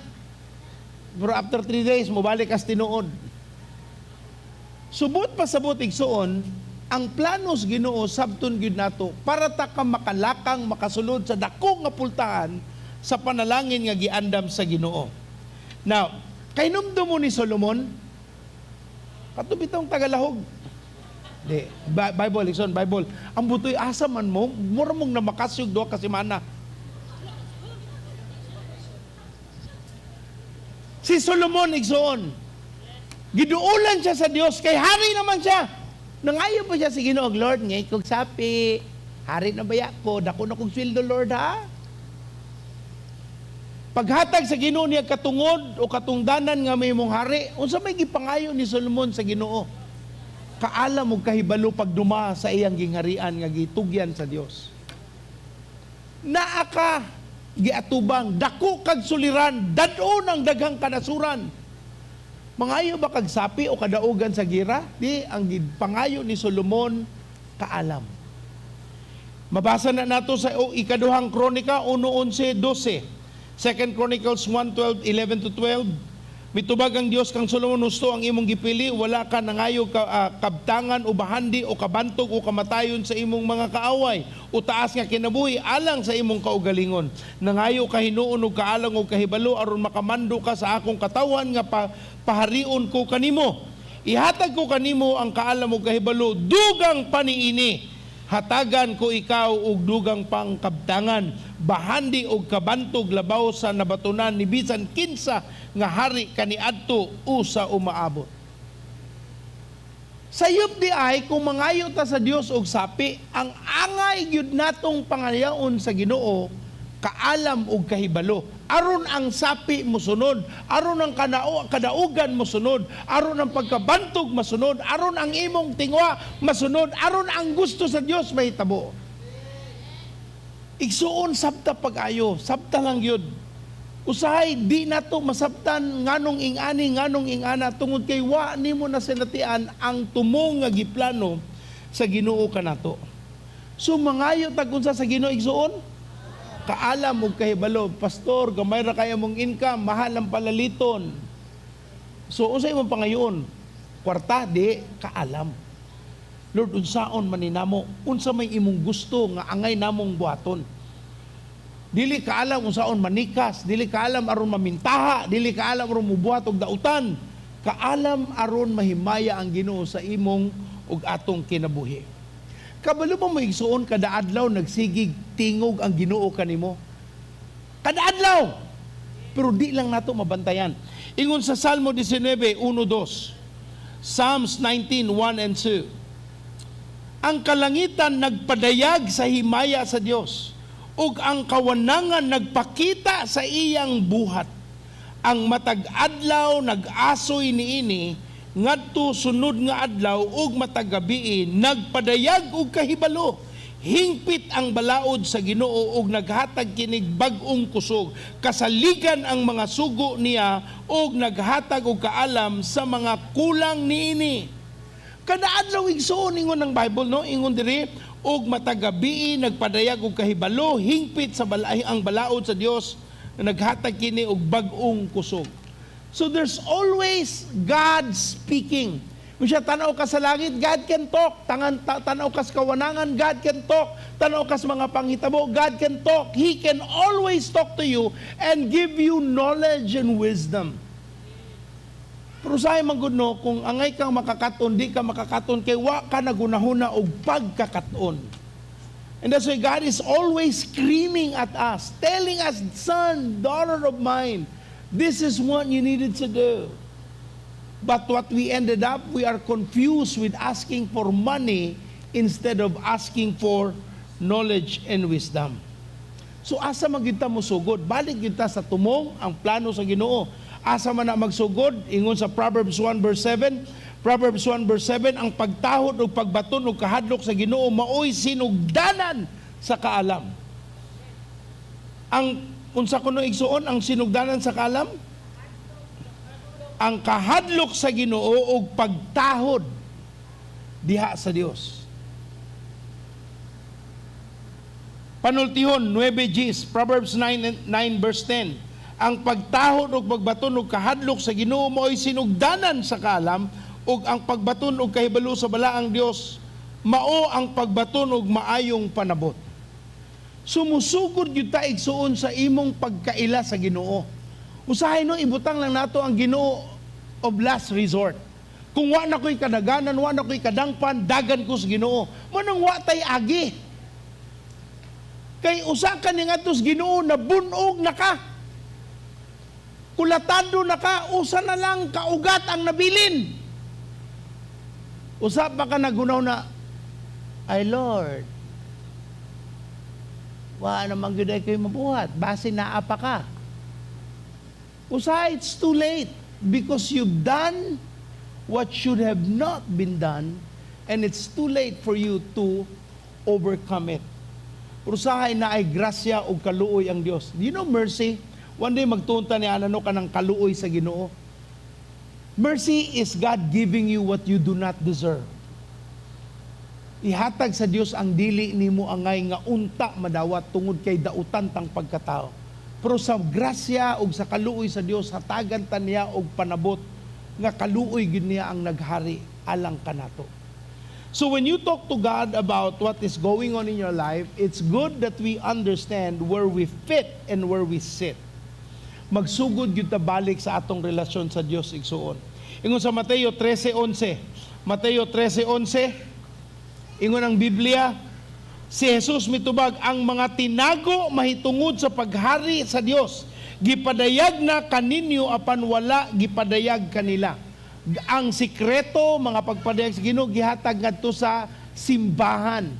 Pero after 3 days mobalik kas tinuod. Subot pasabot, igsuon, ang planos Ginoo sabton gyud nato para ta ka makalakang makasulod sa dako nga pultahan sa panalangin nga giandam sa Ginoo. Now, kahinumdum mo ni Solomon, kato bitong tagalahog. Di, Bible, igsoon, Bible. Ang butoy, asa man mo, mura mong namakasyog 2 ka semana. Si Solomon, igsoon, giduulan siya sa Dios kay hari naman siya. Nangayo pa siya sa Ginoo, "Lord, ngay kog sapi. Hari na baya ko, dako na kog sweldo, Lord, ha." Paghatag sa Ginoo niya katungod o katungdanan nga may mong hari, unsa may gipangayo ni Solomon sa Ginoo? Kaalam og kahibalo pagduma sa iyang gingharian nga gitugyan sa Dios. Naa ka giatubang, dako kag suliran, dad-on ang daghang kanasuran. Mangayo ba kag sapi o kadaugan sa gira? Di, ang pangayo ni Solomon, kaalam. Mabasa na nato sa Ikaduhang Kronika 1:11, 12. Second Chronicles 1:12, 11 to 12. Mitubag ang Dios kang Solomon, "Husto ang imong gipili, wala ka nangayo kabtangan o bahandi o kabantog o kamatayon sa imong mga kaaway o taas nga kinabuhi alang sa imong kaugalingon. Nangayo ka hinuon og kaalam og kahibalo aron makamando ka sa akong katawhan nga paharion ko kanimo. Ihatag ko kanimo ang kaalam ug kahibalo, dugang paniini. Hatagan ko ikaw og dugang pang kabtangan, bahandi og kabantog labaw sa nabatunan ni bisan kinsa nga hari kaniadto o sa umaabot." Sayop di ay kung mangayo ta sa Dios og sapi, ang angay gyud natong pangayaon sa Ginoo, kaalam og kahibalo. Aron ang sapi mosunod, aron ang kadaugan mosunod, aron ang pagkabantog masunod, aron ang imong tingwa masunod, aron ang gusto sa Dios mahitabo. Igsuon, sabta pag-ayo, sabta lang yun. Usahay di nato masabtan nganong ingani, nganong ingana, tungod kay wa nimo na sinatian ang tumong nga giplano sa Ginoo kanato. So mangayo tag unsa sa Ginoo, igsuon? Kaalam ug kahibalo. Pastor, gamay ra kaya mong income, mahal ang palaliton. So unsa imong pangayoon? Kwarta? Di, kaalam. Lord, unsaon man ni namo? Unsa may imong gusto nga angay namong buhaton? Dili kaalam unsaon manikas, dili kaalam aron mamintaha, dili kaalam aron mubuhat og dautan. Kaalam aron mahimaya ang Ginoo sa imong ug atong kinabuhi. Kabalo mo mo, igsuon, kada adlaw nagsigig tingog ang Ginoo kanimo. Kada adlaw. Pero di lang nato mabantayan. Ingon sa Salmo 19, 1, 2. Psalms 19, 1 and 2. Ang kalangitan nagpadayag sa himaya sa Dios ug ang kawanangan nagpakita sa iyang buhat. Ang matag adlaw nag-asoy niini ngadto sunod nga adlaw ug matag gabii nagpadayag og kahibalo. Hingpit ang balaod sa Ginoo ug naghatag kinig bag-ong kusog. Kasaligan ang mga sugo niya ug naghatag og kaalam sa mga kulang niini. Kada adlaw, igsuon, ingon ng Bible, no, ingon diri, ug matag gabii nagpadayag og kahibalo, hingpit sa balay ang balaod sa Dios, naghatag kini og bag-ong kusog. So there's always God speaking. Kung siya tanaw ka sa langit, God can talk. Tanaw ka sa kawanangan, God can talk. Tanaw ka sa mga panghitabo, God can talk. He can always talk to you and give you knowledge and wisdom. Pero usahay man gud, no, kung angay kang makakaton, di ka makakaton kay wa ka nagunahuna og pagkakaton. And that's why God is always screaming at us, telling us, "Son, daughter of mine, this is what you needed to do." But what we ended up, we are confused with asking for money instead of asking for knowledge and wisdom. So asa man gyud ta mosugod? Balik gyud ta sa tumong ang plano sa Ginoo. Asa man na magsugod? Ingon sa Proverbs 1 verse 7. Proverbs 1 verse 7, ang pagtahod ug pagbaton ug kahadlok sa Ginoo maoy sinugdanan sa kaalam. Ang unsa kuno, igsuon, ang sinugdanan sa kaalam? Ang kahadlok sa Ginoo ug pagtahod diha sa Dios. Panultihon 9 Gs, Proverbs 9, 9 verse 10. Ang pagtahod ug pagbaton ug kahadlok sa Ginoo maoy sinugdanan sa kaalam, ug ang pagbaton og kahibalo sa balaang Dios mao ang pagbaton og maayong panabot. Sumusugod gyud ta, igsuon, sa imong pagkaila sa Ginoo. Usahay, no, ibutang lang nato ang Ginoo of last resort. Kung wa na ko'y kadaganan, wa na ko'y kadangpan, dagan ko sa Ginoo. Manang wa tay agi. Kay usa ka ni ngadto sa Ginoo, nabunog na ka. Kulatado na ka, usa na lang kaugat ang nabilin. Usa pa ka nagunaw na, "Ay Lord, wa naman gyud ay kayo mabuhat, base naa pa ka." Usa, it's too late because you've done what should have not been done and it's too late for you to overcome it. Usahay naay grasya ug kaluoy ang Dios. Do you know mercy? One day magtuon ta ni ana, no, kanang kaluoy sa Ginoo. Mercy is God giving you what you do not deserve. Ihatag sa Dios ang dili nimo angay nga unta madawat tungod kay dautan tang pagkatao. Pero sa grasya ug sa kaluoy sa Dios, hatagan ta niya og panabot nga kaluoy gyud niya ang naghari alang kanato. So when you talk to God about what is going on in your life, it's good that we understand where we fit and where we sit. Magsugod gyud ta balik sa atong relasyon sa Dios, igsuon. Ingon sa Mateo 13:11. Mateo 13:11, ingon ang Biblia, si Jesus mitubag, "Ang mga tinago mahitungod sa paghari sa Dios gipadayag na kaninyo, apan wala gipadayag kanila." Ang sikreto, mga pagpadayag sa Ginoo, gihatag ngadto sa simbahan,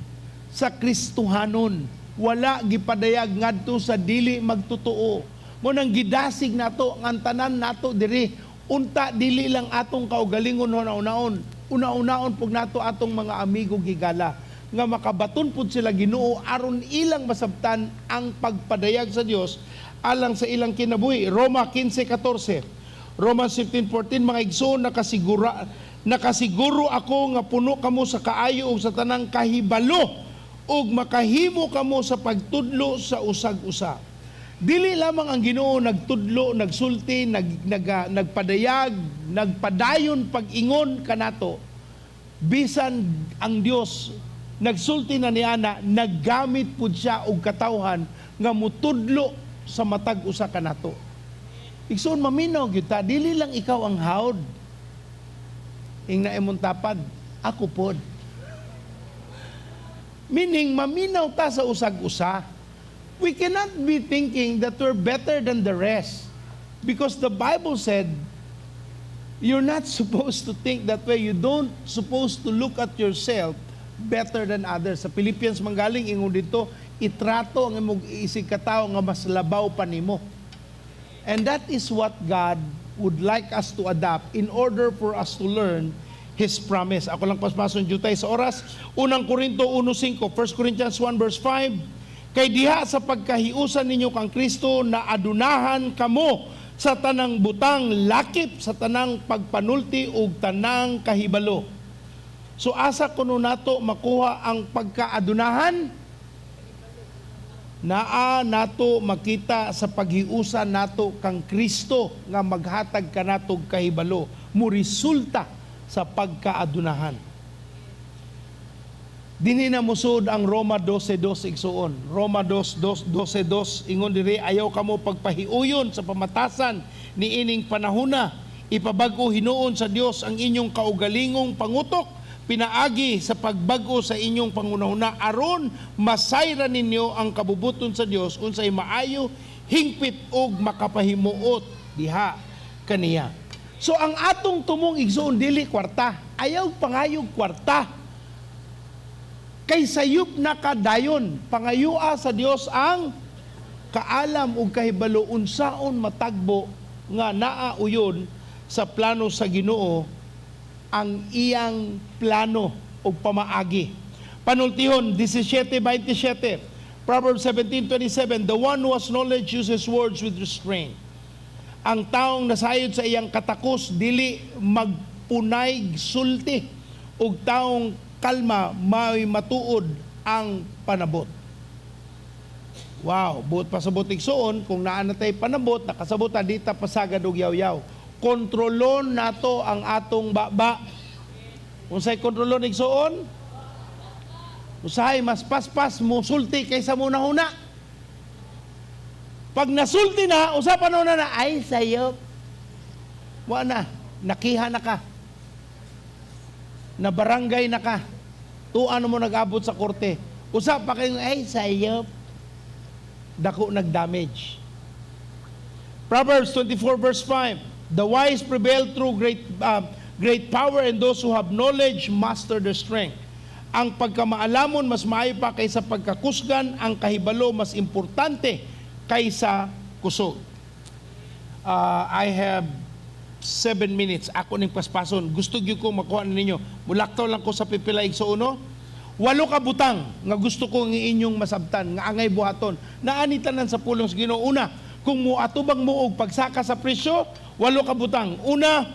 sa Kristohanon. Wala gipadayag ngadto sa dili magtotoo. Mo nang gidasig nato ang tanan nato diri, unta dili lang atong kaugalingon una-unaon. Una-unaon pug nato atong mga amigo gigala nga makabaton pud sila Ginoo aron ilang masabtan ang pagpadayag sa Dios alang sa ilang kinabuhi. Roma 15:14. Romans 15:14, "Mga igsoon, nakasiguro ako nga puno kamo sa kaayo ug sa tanang kahibalo ug makahimo kamo sa pagtudlo sa usag-usa." Dili lamang ang Ginoo nagtudlo, nagsulti, nagpadayag, nagpadayon pag-ingon kanato. Bisan ang Dios nagsulti na niana, naggamit pud siya og katawhan nga mutudlo sa matag usa kanato. Igsoon, maminaw gyud ta, dili lang ikaw ang hawd. Ingna imong tapad, "Ako pod." Meaning, maminaw ta sa usag-usa. We cannot be thinking that we're better than the rest. Because the Bible said, you're not supposed to think that way. You don't supposed to look at yourself better than others. Sa Philippians manggaling, ingon dito, itrato ang imong isig katawo nga mas labaw pa nimo. And that is what God would like us to adapt in order for us to learn His promise. Ako lang paspason jutay sa oras. Unang Korinto 1.5, 1 Corinthians 1 verse 5, "Kay diha sa pagkahiusan ninyo kang Kristo, na adunahan kamo sa tanang butang, lakip sa tanang pagpanulti ug tanang kahibalo." So asa kuno nato makuha ang pagkaadunahan? Naa nato makita sa paghiusa nato kang Kristo nga maghatag kanatog kahibalo, mo resulta sa pagkaadunahan. Dinhi na musud ang Roma 12:2, igsuon. Roma 2, 12:2, ingon diri, "Ayaw kamo pagpahiuyon sa pamatasan ni ining panahuna. Ipabag-o hinuon sa Dios ang inyong kaugalingong pangutok pinaagi sa pagbag-o sa inyong panghunahuna, aron masayran ninyo ang kabubuton sa Dios, unsay maayo, hingpit ug makapahimuot diha kaniya." So ang atong tumong, igsuon, dili kwarta. Ayaw pangayog kwarta. Kay sayop na kadayon, pangayua sa Dios ang kaalam ug kahibalo unsaon matagbo nga naa uyon sa plano sa Ginoo ang iyang plano ug pamaagi. Panultihon 17:27, Proverbs 17:27, "The one who has knowledge uses words with restraint." Ang taong nasayod sa iyang katakos dili magpunay sulti, ug taong kalma may matuod ang panabot. Wow, buot pasabot, igsuon, kung naa na tay panabot, nakasabot ta, di ta pasagad og yaw-yaw. Kontrolon nato ang atong baba. Unsay kontrolon, igsuon? Usahay mas paspas mo sulti kaysa mo nahuna. Pag nasulti na, usapan na na, "Ay, sayop." Wa na, nakiha na ka. Na barangay na ka. Tuan mo nag-abot sa korte. Usap pa kayo, "Ay, sayop." Dako nag-damage. Proverbs 24 verse 5, "The wise prevail through great power, and those who have knowledge master their strength." Ang pagkamaalamon mas maayo pa kaysa pagkakusgan, ang kahibalo mas importante kaysa kusog. I have 7 minutes. Ako ning paspason. Gusto gyud ko makuha na ninyo. Mulaktaw lang ko sa pipila, igsuon. Walo ka butang nga gusto ko nga inyong masabtan, nga angay buhaton. Naani tanan sa pulong sa Ginoo. Una, kung muatubang mo og pagsaka sa presyo, walo ka butang. Una,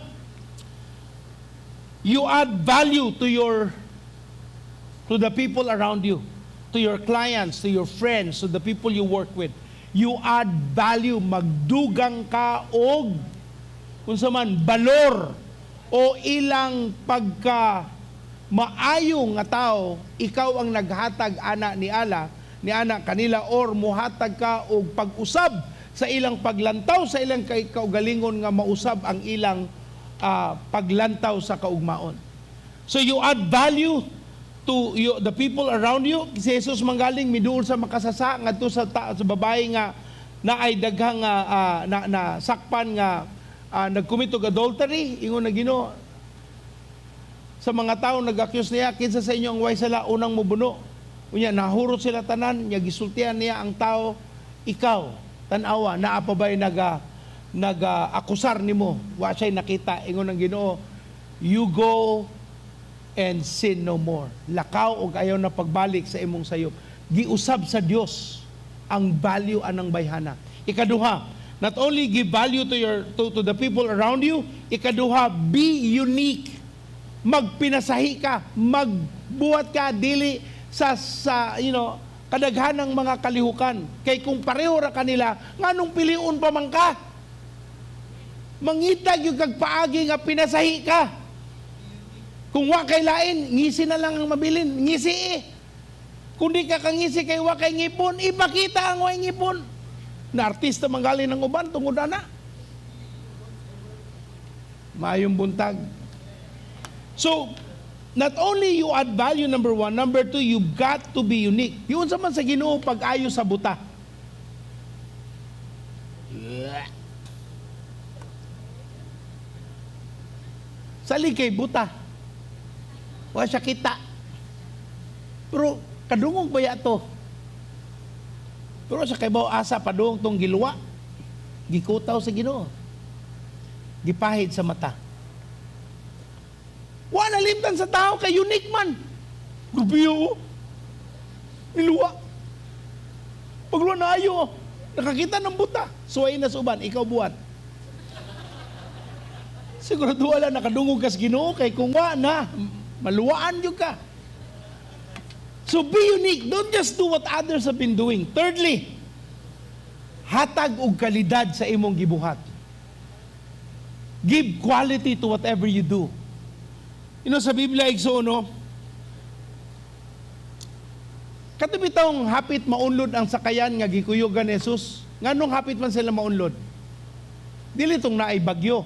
you add value to the people around you, to your clients, to your friends, to the people you work with. You add value, magdugang ka og unsa man balor o ilang pagka maayo nga tao, ikaw ang naghatag ana ni ala ni ana kanila or muhatag ka og pag-usab sa ilang paglantaw sa ilang kay kaugalingon nga mausab ang ilang paglantaw sa kaugmaon. So you add value to you, the people around you. Si Jesus manggaling miduol sa makasasa ngadto sa babae nga naay daghang na sakpan nga nag-commit og adultery. Ingon na Ginoo sa mga tao nag-accuse niya, "Kinsa sa inyo ang way sala, unang mubuno." Unya nahurot sila tanan, nya gisultian niya ang tao, "Ikaw, tan-awa, naa pa ba'y naga akusar nimo?" Wa siya nakita. Ingon ng Ginoo, "You go and sin no more. Lakaw og ayaw na pagbalik sa imong sayop." Giusab sa Dios ang value anang bayhana. Ikaduha, not only give value to the people around you, ikaduha, be unique. Magpinasahi ka, magbuhat ka dili sa kadaghanang mga kalihukan. Kay kung pareho ra kanila, nganong piliun pa man ka? Mangita gyud kag paagi nga pinasahi ka. Kung wa kay lain, ngisi na lang ang mabilin. Ngisi eh. Kung di ka kangisi kay wa kay ngipon, ipakita ang way ngipon. Na artista manggaling ng uban tungod ana. Maayong buntag. So, not only you add value, number one, number two, you've got to be unique. Yun sa man sa Ginoo pag-ayo sa buta. Salig kay buta. Wa siya kita. Pero kadungog ba to? Pero sa kay asa padung tong giluwa. Gikutaw sa Ginoo. Gipahid sa mata. Wa nalimtan sa tao kay unique man. Grabe oh. Niluwa. Pagluwa na ayo, oh. Nakakita ng buta. Suway na sa uban, ikaw buhat. Siguro wala nakadungog kas Ginoo kay kung wa na maluwaan gyud ka. So be unique. Don't just do what others have been doing. Thirdly, hatag og kalidad sa imong gibuhat. Give quality to whatever you do. Sa Biblia, igsoon, no? Kato bitawng hapit maunlod ang sakayan nga gikuyugan ni Jesus. Nganong hapit man sila maunlod? Dili tong naay bagyo.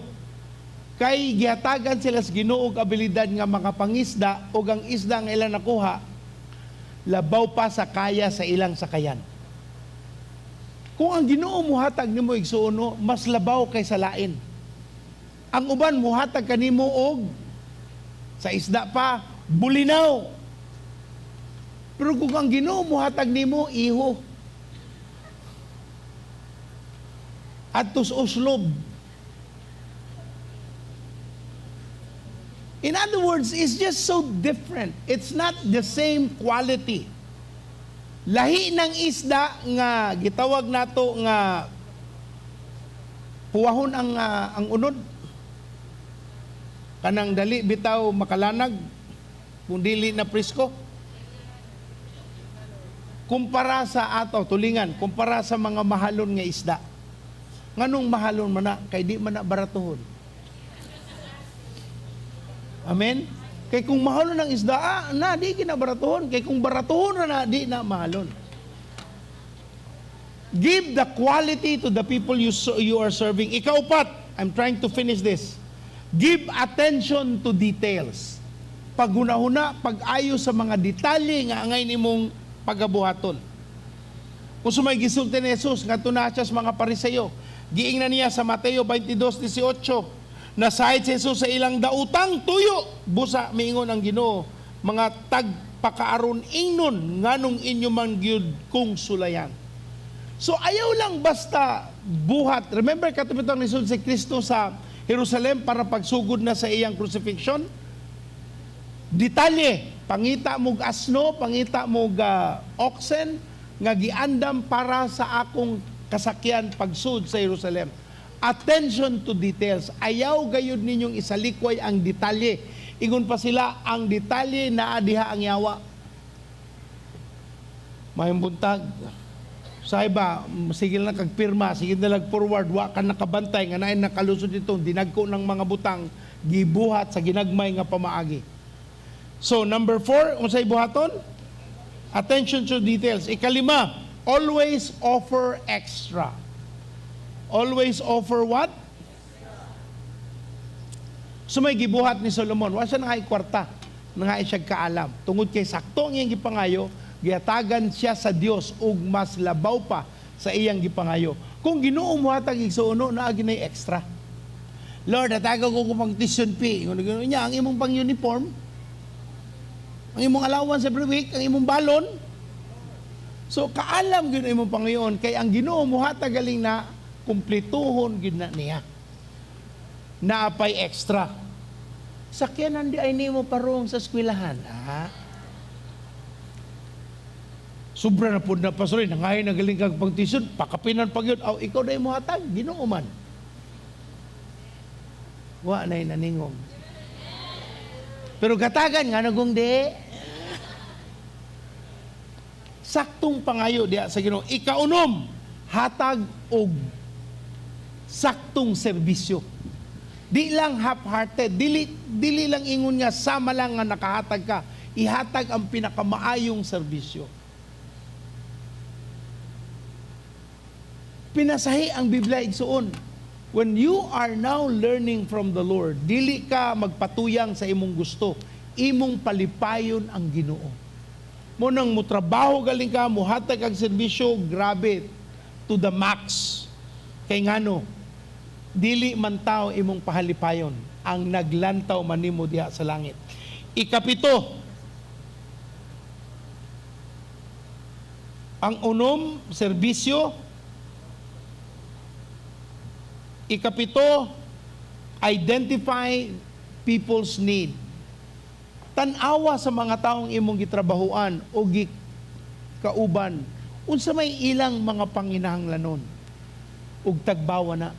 Kay gihatagan sila sa Ginoo og abilidad nga makapangisda ug ang isda nga ilang nakuha labaw pa sa kaya sa ilang sakayan. Kung ang Ginoo muhatag nimo, igsuon, no, mas labaw kaysa lain. Ang uban muhatag kanimo og sa isda pa bulinaw. Pero kung ang Ginoo muhatag nimo, iho. Adtos uslob. In other words, it's just so different. It's not the same quality. Lahi ng isda nga gitawag nato nga puwahon ang unod. Kanang dali bitaw makalanag kung dili na presko. Kumpara sa ato tulingan, kumpara sa mga mahalon nga isda. Nganong mahalon man na kay di man na baratuhon. Amen? Kay kung mahalon ang isda, na di kinabaratuhon. Kay kung baratuhon na, na di na mahalon. Give the quality to the people you are serving. Ikaupat, I'm trying to finish this. Give attention to details. Paghunahuna, pag-ayo sa mga detalye nga angay nimong pagabuhaton. Kung sumay gisulti ni Jesus, nga na siya sa mga Pariseyo, giingnan niya sa Mateo 22:18, nasahid si Jesus sa ilang dautang tuyo, busa miingon ang Ginoo, mga tagpakaaron ingnon, nganong inyo man gyud kung sulayan. So ayaw lang basta buhat. Remember katupitang ni si Kristo sa Jerusalem para pagsugod na sa iyang crucifixion? Detalye, pangita mog asno, pangita mog oxen, nga giandam para sa akong kasakyan pagsud sa Jerusalem. Attention to details. Ayaw gayud ninyong isalikway ang detalye. Ingon pa sila, ang detalye naa diha ang yawa. Mayong buntag. Sa iba, sige lang kag pirma, sige na lang forward, wa ka nakabantay, nga naay nakalusot dito, dinagko ng mga butang, gibuhat sa ginagmay nga pamaagi. So, number 4, unsay buhaton? Attention to details. Ikalima, always offer extra. Always offer what? So may gibuhat ni Solomon, wa siya nangay kwarta, nangay siya kaalam. Tungod kay sakto ang iyang gipangayo, gihatagan siya sa Dios ug mas labaw pa sa iyang gipangayo. Kung Ginoo mohatag igsuon, naa ginay extra. Lord, hatagan ko pang tuition fee. Ingon Ginoo niya, ang imong pang uniform, ang imong allowance every week, ang imong balon. So kaalam gyud imong Panginoon kay ang Ginoo mohatag galing na kumplituhon gyud na niya. Naapay extra. Sakyanan di ay nimo parong sa eskwelahan. Ah. Sobra na pud na pastor, nangayo na galing kag pangtisod, pakapinan pa gyud. Aw, ikaw dai mohatag, Ginoo man. Wa nay naningog. Pero gatagan nga nagong di. Saktong pangayo diha sa Ginoo. Ikaunom, hatag og saktong serbisyo. Di lang half-hearted, dili lang ingon nga sama lang nga nakahatag ka. Ihatag ang pinakamaayong serbisyo. Pinasahi ang Biblia igsuon. When you are now learning from the Lord, dili ka magpatuyang sa imong gusto, imong palipayon ang Ginoo. Mo nang mutrabaho galing ka, muhatag ang serbisyo, grabe, to the max. Kay ngano, dili man tao imong pahalipayon, ang naglantaw man nimo diha sa langit. Ikapito, ang unom, serbisyo. Ikapito, identify people's need. Tan-awa sa mga taong imong gitrabahuan o gikauban unsa may ilang mga panginahanglanon ug tagbawa na.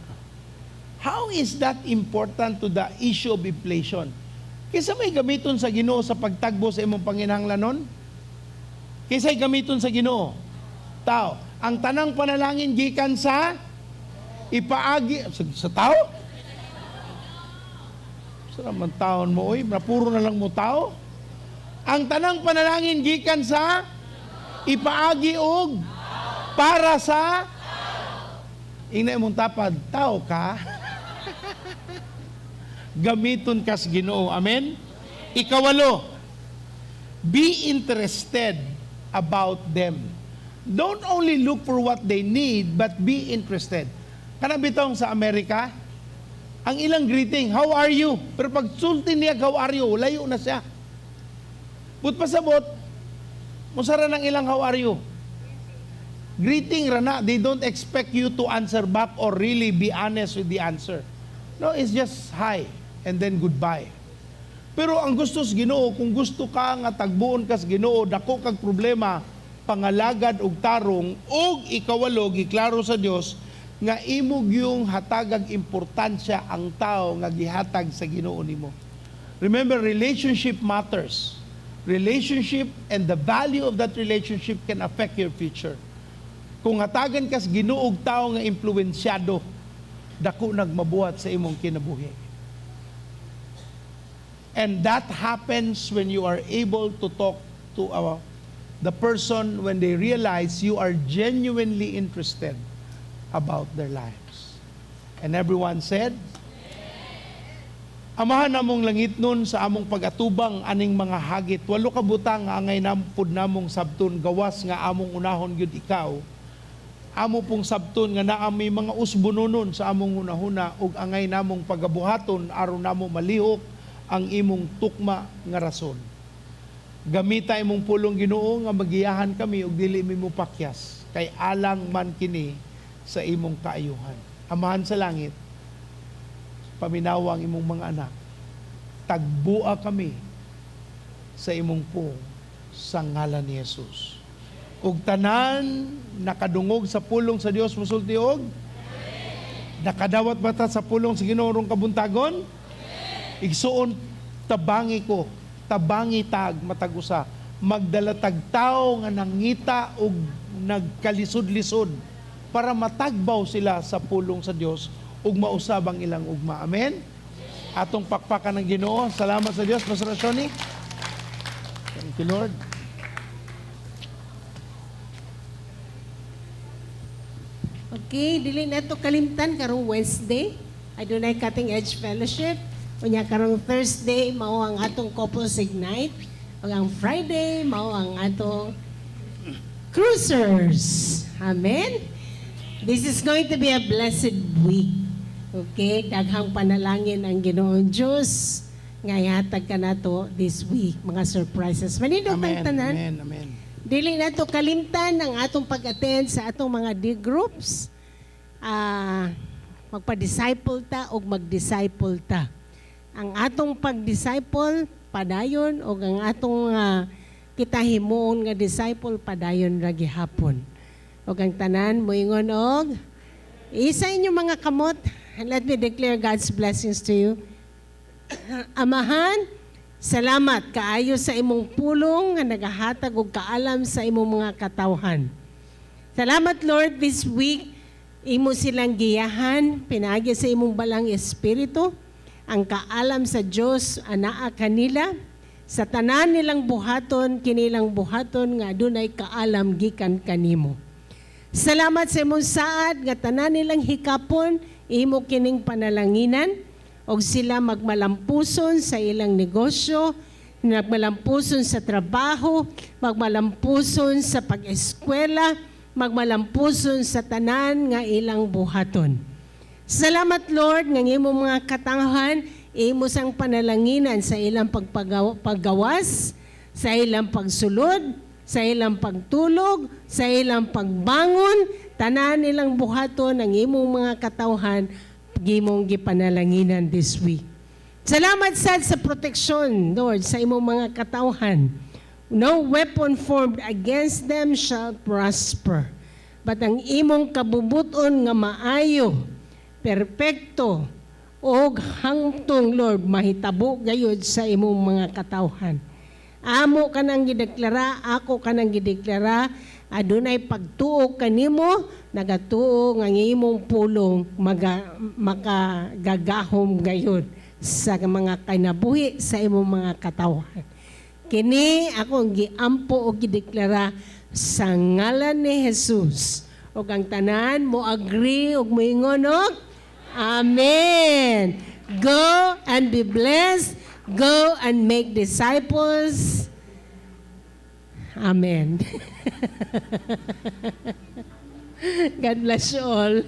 How is that important to the issue of inflation? Kinsa may gamiton sa Ginoo sa pagtagbo sa imong panginahanglanon? Kinsay gamiton sa Ginoo? Tao. Ang tanang panalangin gikan sa ipaagi sa tao? Sa man taon mo oy, napuro na lang mo tao. Ang tanang panalangin gikan sa ipaagi og para sa. Ingna imong tapad, tao ka. Gamiton kas Ginoo. Amen. Ikawalo, be interested about them. Don't only look for what they need, but be interested. Kanang bitong sa Amerika, ang ilang greeting, "How are you?" Pero pag sulti niya, "How are you?" layo na siya. But pasabot, musara ng ilang "How are you?" Greeting ra na, they don't expect you to answer back or really be honest with the answer. No, it's just hi and then goodbye. Pero ang gusto sa Ginoo, kung gusto ka nga tagbuon kas Ginoo, dako kag problema, pangalagad og tarong. Og ikawalo, giklaro sa Dios nga imo gyung hatagag importansya ang tao nga gihatag sa Ginoo nimo. Remember, relationship matters. Relationship and the value of that relationship can affect your future. Kung hatagan kas Ginoo og tao nga impluensyado, dako nagmabuhat sa imong kinabuhi. And that happens when you are able to talk to the person when they realize you are genuinely interested about their lives. And everyone said, "Amahan namong langitnon, sa among pag-atubang aning mga hagit, walo ka butang nga angay nampud namong sabton gawas nga among unahon gyud ikaw. Amo pong sabton nga naa may mga usbononon sa among hunahuna ug angay namong pagabuhaton aron namo malihok ang imong tukma nga rason. Gamita imong pulong, Ginoo, nga magiyahan kami ug dili mi mopakyas kay alang man kini sa imong kaayuhan. Amahan sa langit, paminawa ang imong mga anak. Tagbua kami sa imong pulong sa ngalan ni Jesus." Ug tanan nakadungog sa pulong sa Dios musulti og nakadawat bata sa pulong sa Ginoo rong kabuntagon? Igsuon, tabangi ko, tabangi tag matag usa magdala tag tawo nga nangita og nagkalisod-lisod para matagbaw sila sa pulong sa Dios ug mausab ang ilang ugma. Amen. Atong pakpakan ng Ginoo. Salamat sa Dios, Pastor Shoni. Thank you, Lord. Okay, dili na to kalimtan karong Wednesday. Adunay Cutting Edge Fellowship. Unya karong Thursday mao ang atong Couples Ignite. Ug ang Friday mao ang atong Cruisers. Amen. This is going to be a blessed week. Okay, daghang panalangin ang Ginoong Diyos nga ihatag ka nato this week, mga surprises. Manindot ang Amen. tanan. Amen. Amen. Dili na to kalimtan ang atong pag-attend sa atong mga D groups. Magpa-disciple ta o mag-disciple ta. Ang atong pag-disciple padayon o ang atong kita himuon nga disciple padayon ra gihapon. Og ang tanan moingon og isa inyong mga kamot. And let me declare God's blessings to you. Amahan, salamat kaayo sa imong pulong nga nagahatag og kaalam sa imong mga katawhan. Salamat, Lord, this week imo silang giyahan pinaagi sa imong balang espiritu. Ang kaalam sa Dios anaa kanila sa tanan nilang buhaton, kinilang buhaton nga adunay kaalam gikan kanimo. Salamat sa imong saad nga tanan nilang hikapon imo kining panalanginan og sila magmalampuson sa ilang negosyo, magmalampuson sa trabaho, magmalampuson sa pag-eskwela, magmalampuson sa tanan nga ilang buhaton. Salamat, Lord, nga imong mga katawhan imo sang panalanginan sa ilang paggawas, sa ilang pagsulod, sa ilang pagtulog, sa ilang pagbangon, tanan nilang buhaton ang imong mga katawhan. gimong gipanalanginan this week. Salamat sad sa proteksyon, Lord, sa imong mga katawhan. No weapon formed against them shall prosper. But ang imong kabubuton nga maayo, perpekto, og hangtong, Lord, mahitabo gayud sa imong mga katawhan. Amo ka nang gideklara, ako ka nang gideklara, adunay pagtuo kanimo, nagatuo nga ang imong pulong makagagahom gayud sa mga kinabuhi sa imong mga katawhan. Kini akong giampo o gideklara sa ngalan ni Jesus. Og ang tanan mo agree ug moingon og Amen. Go and be blessed. Go and make disciples. Amen. God bless you all.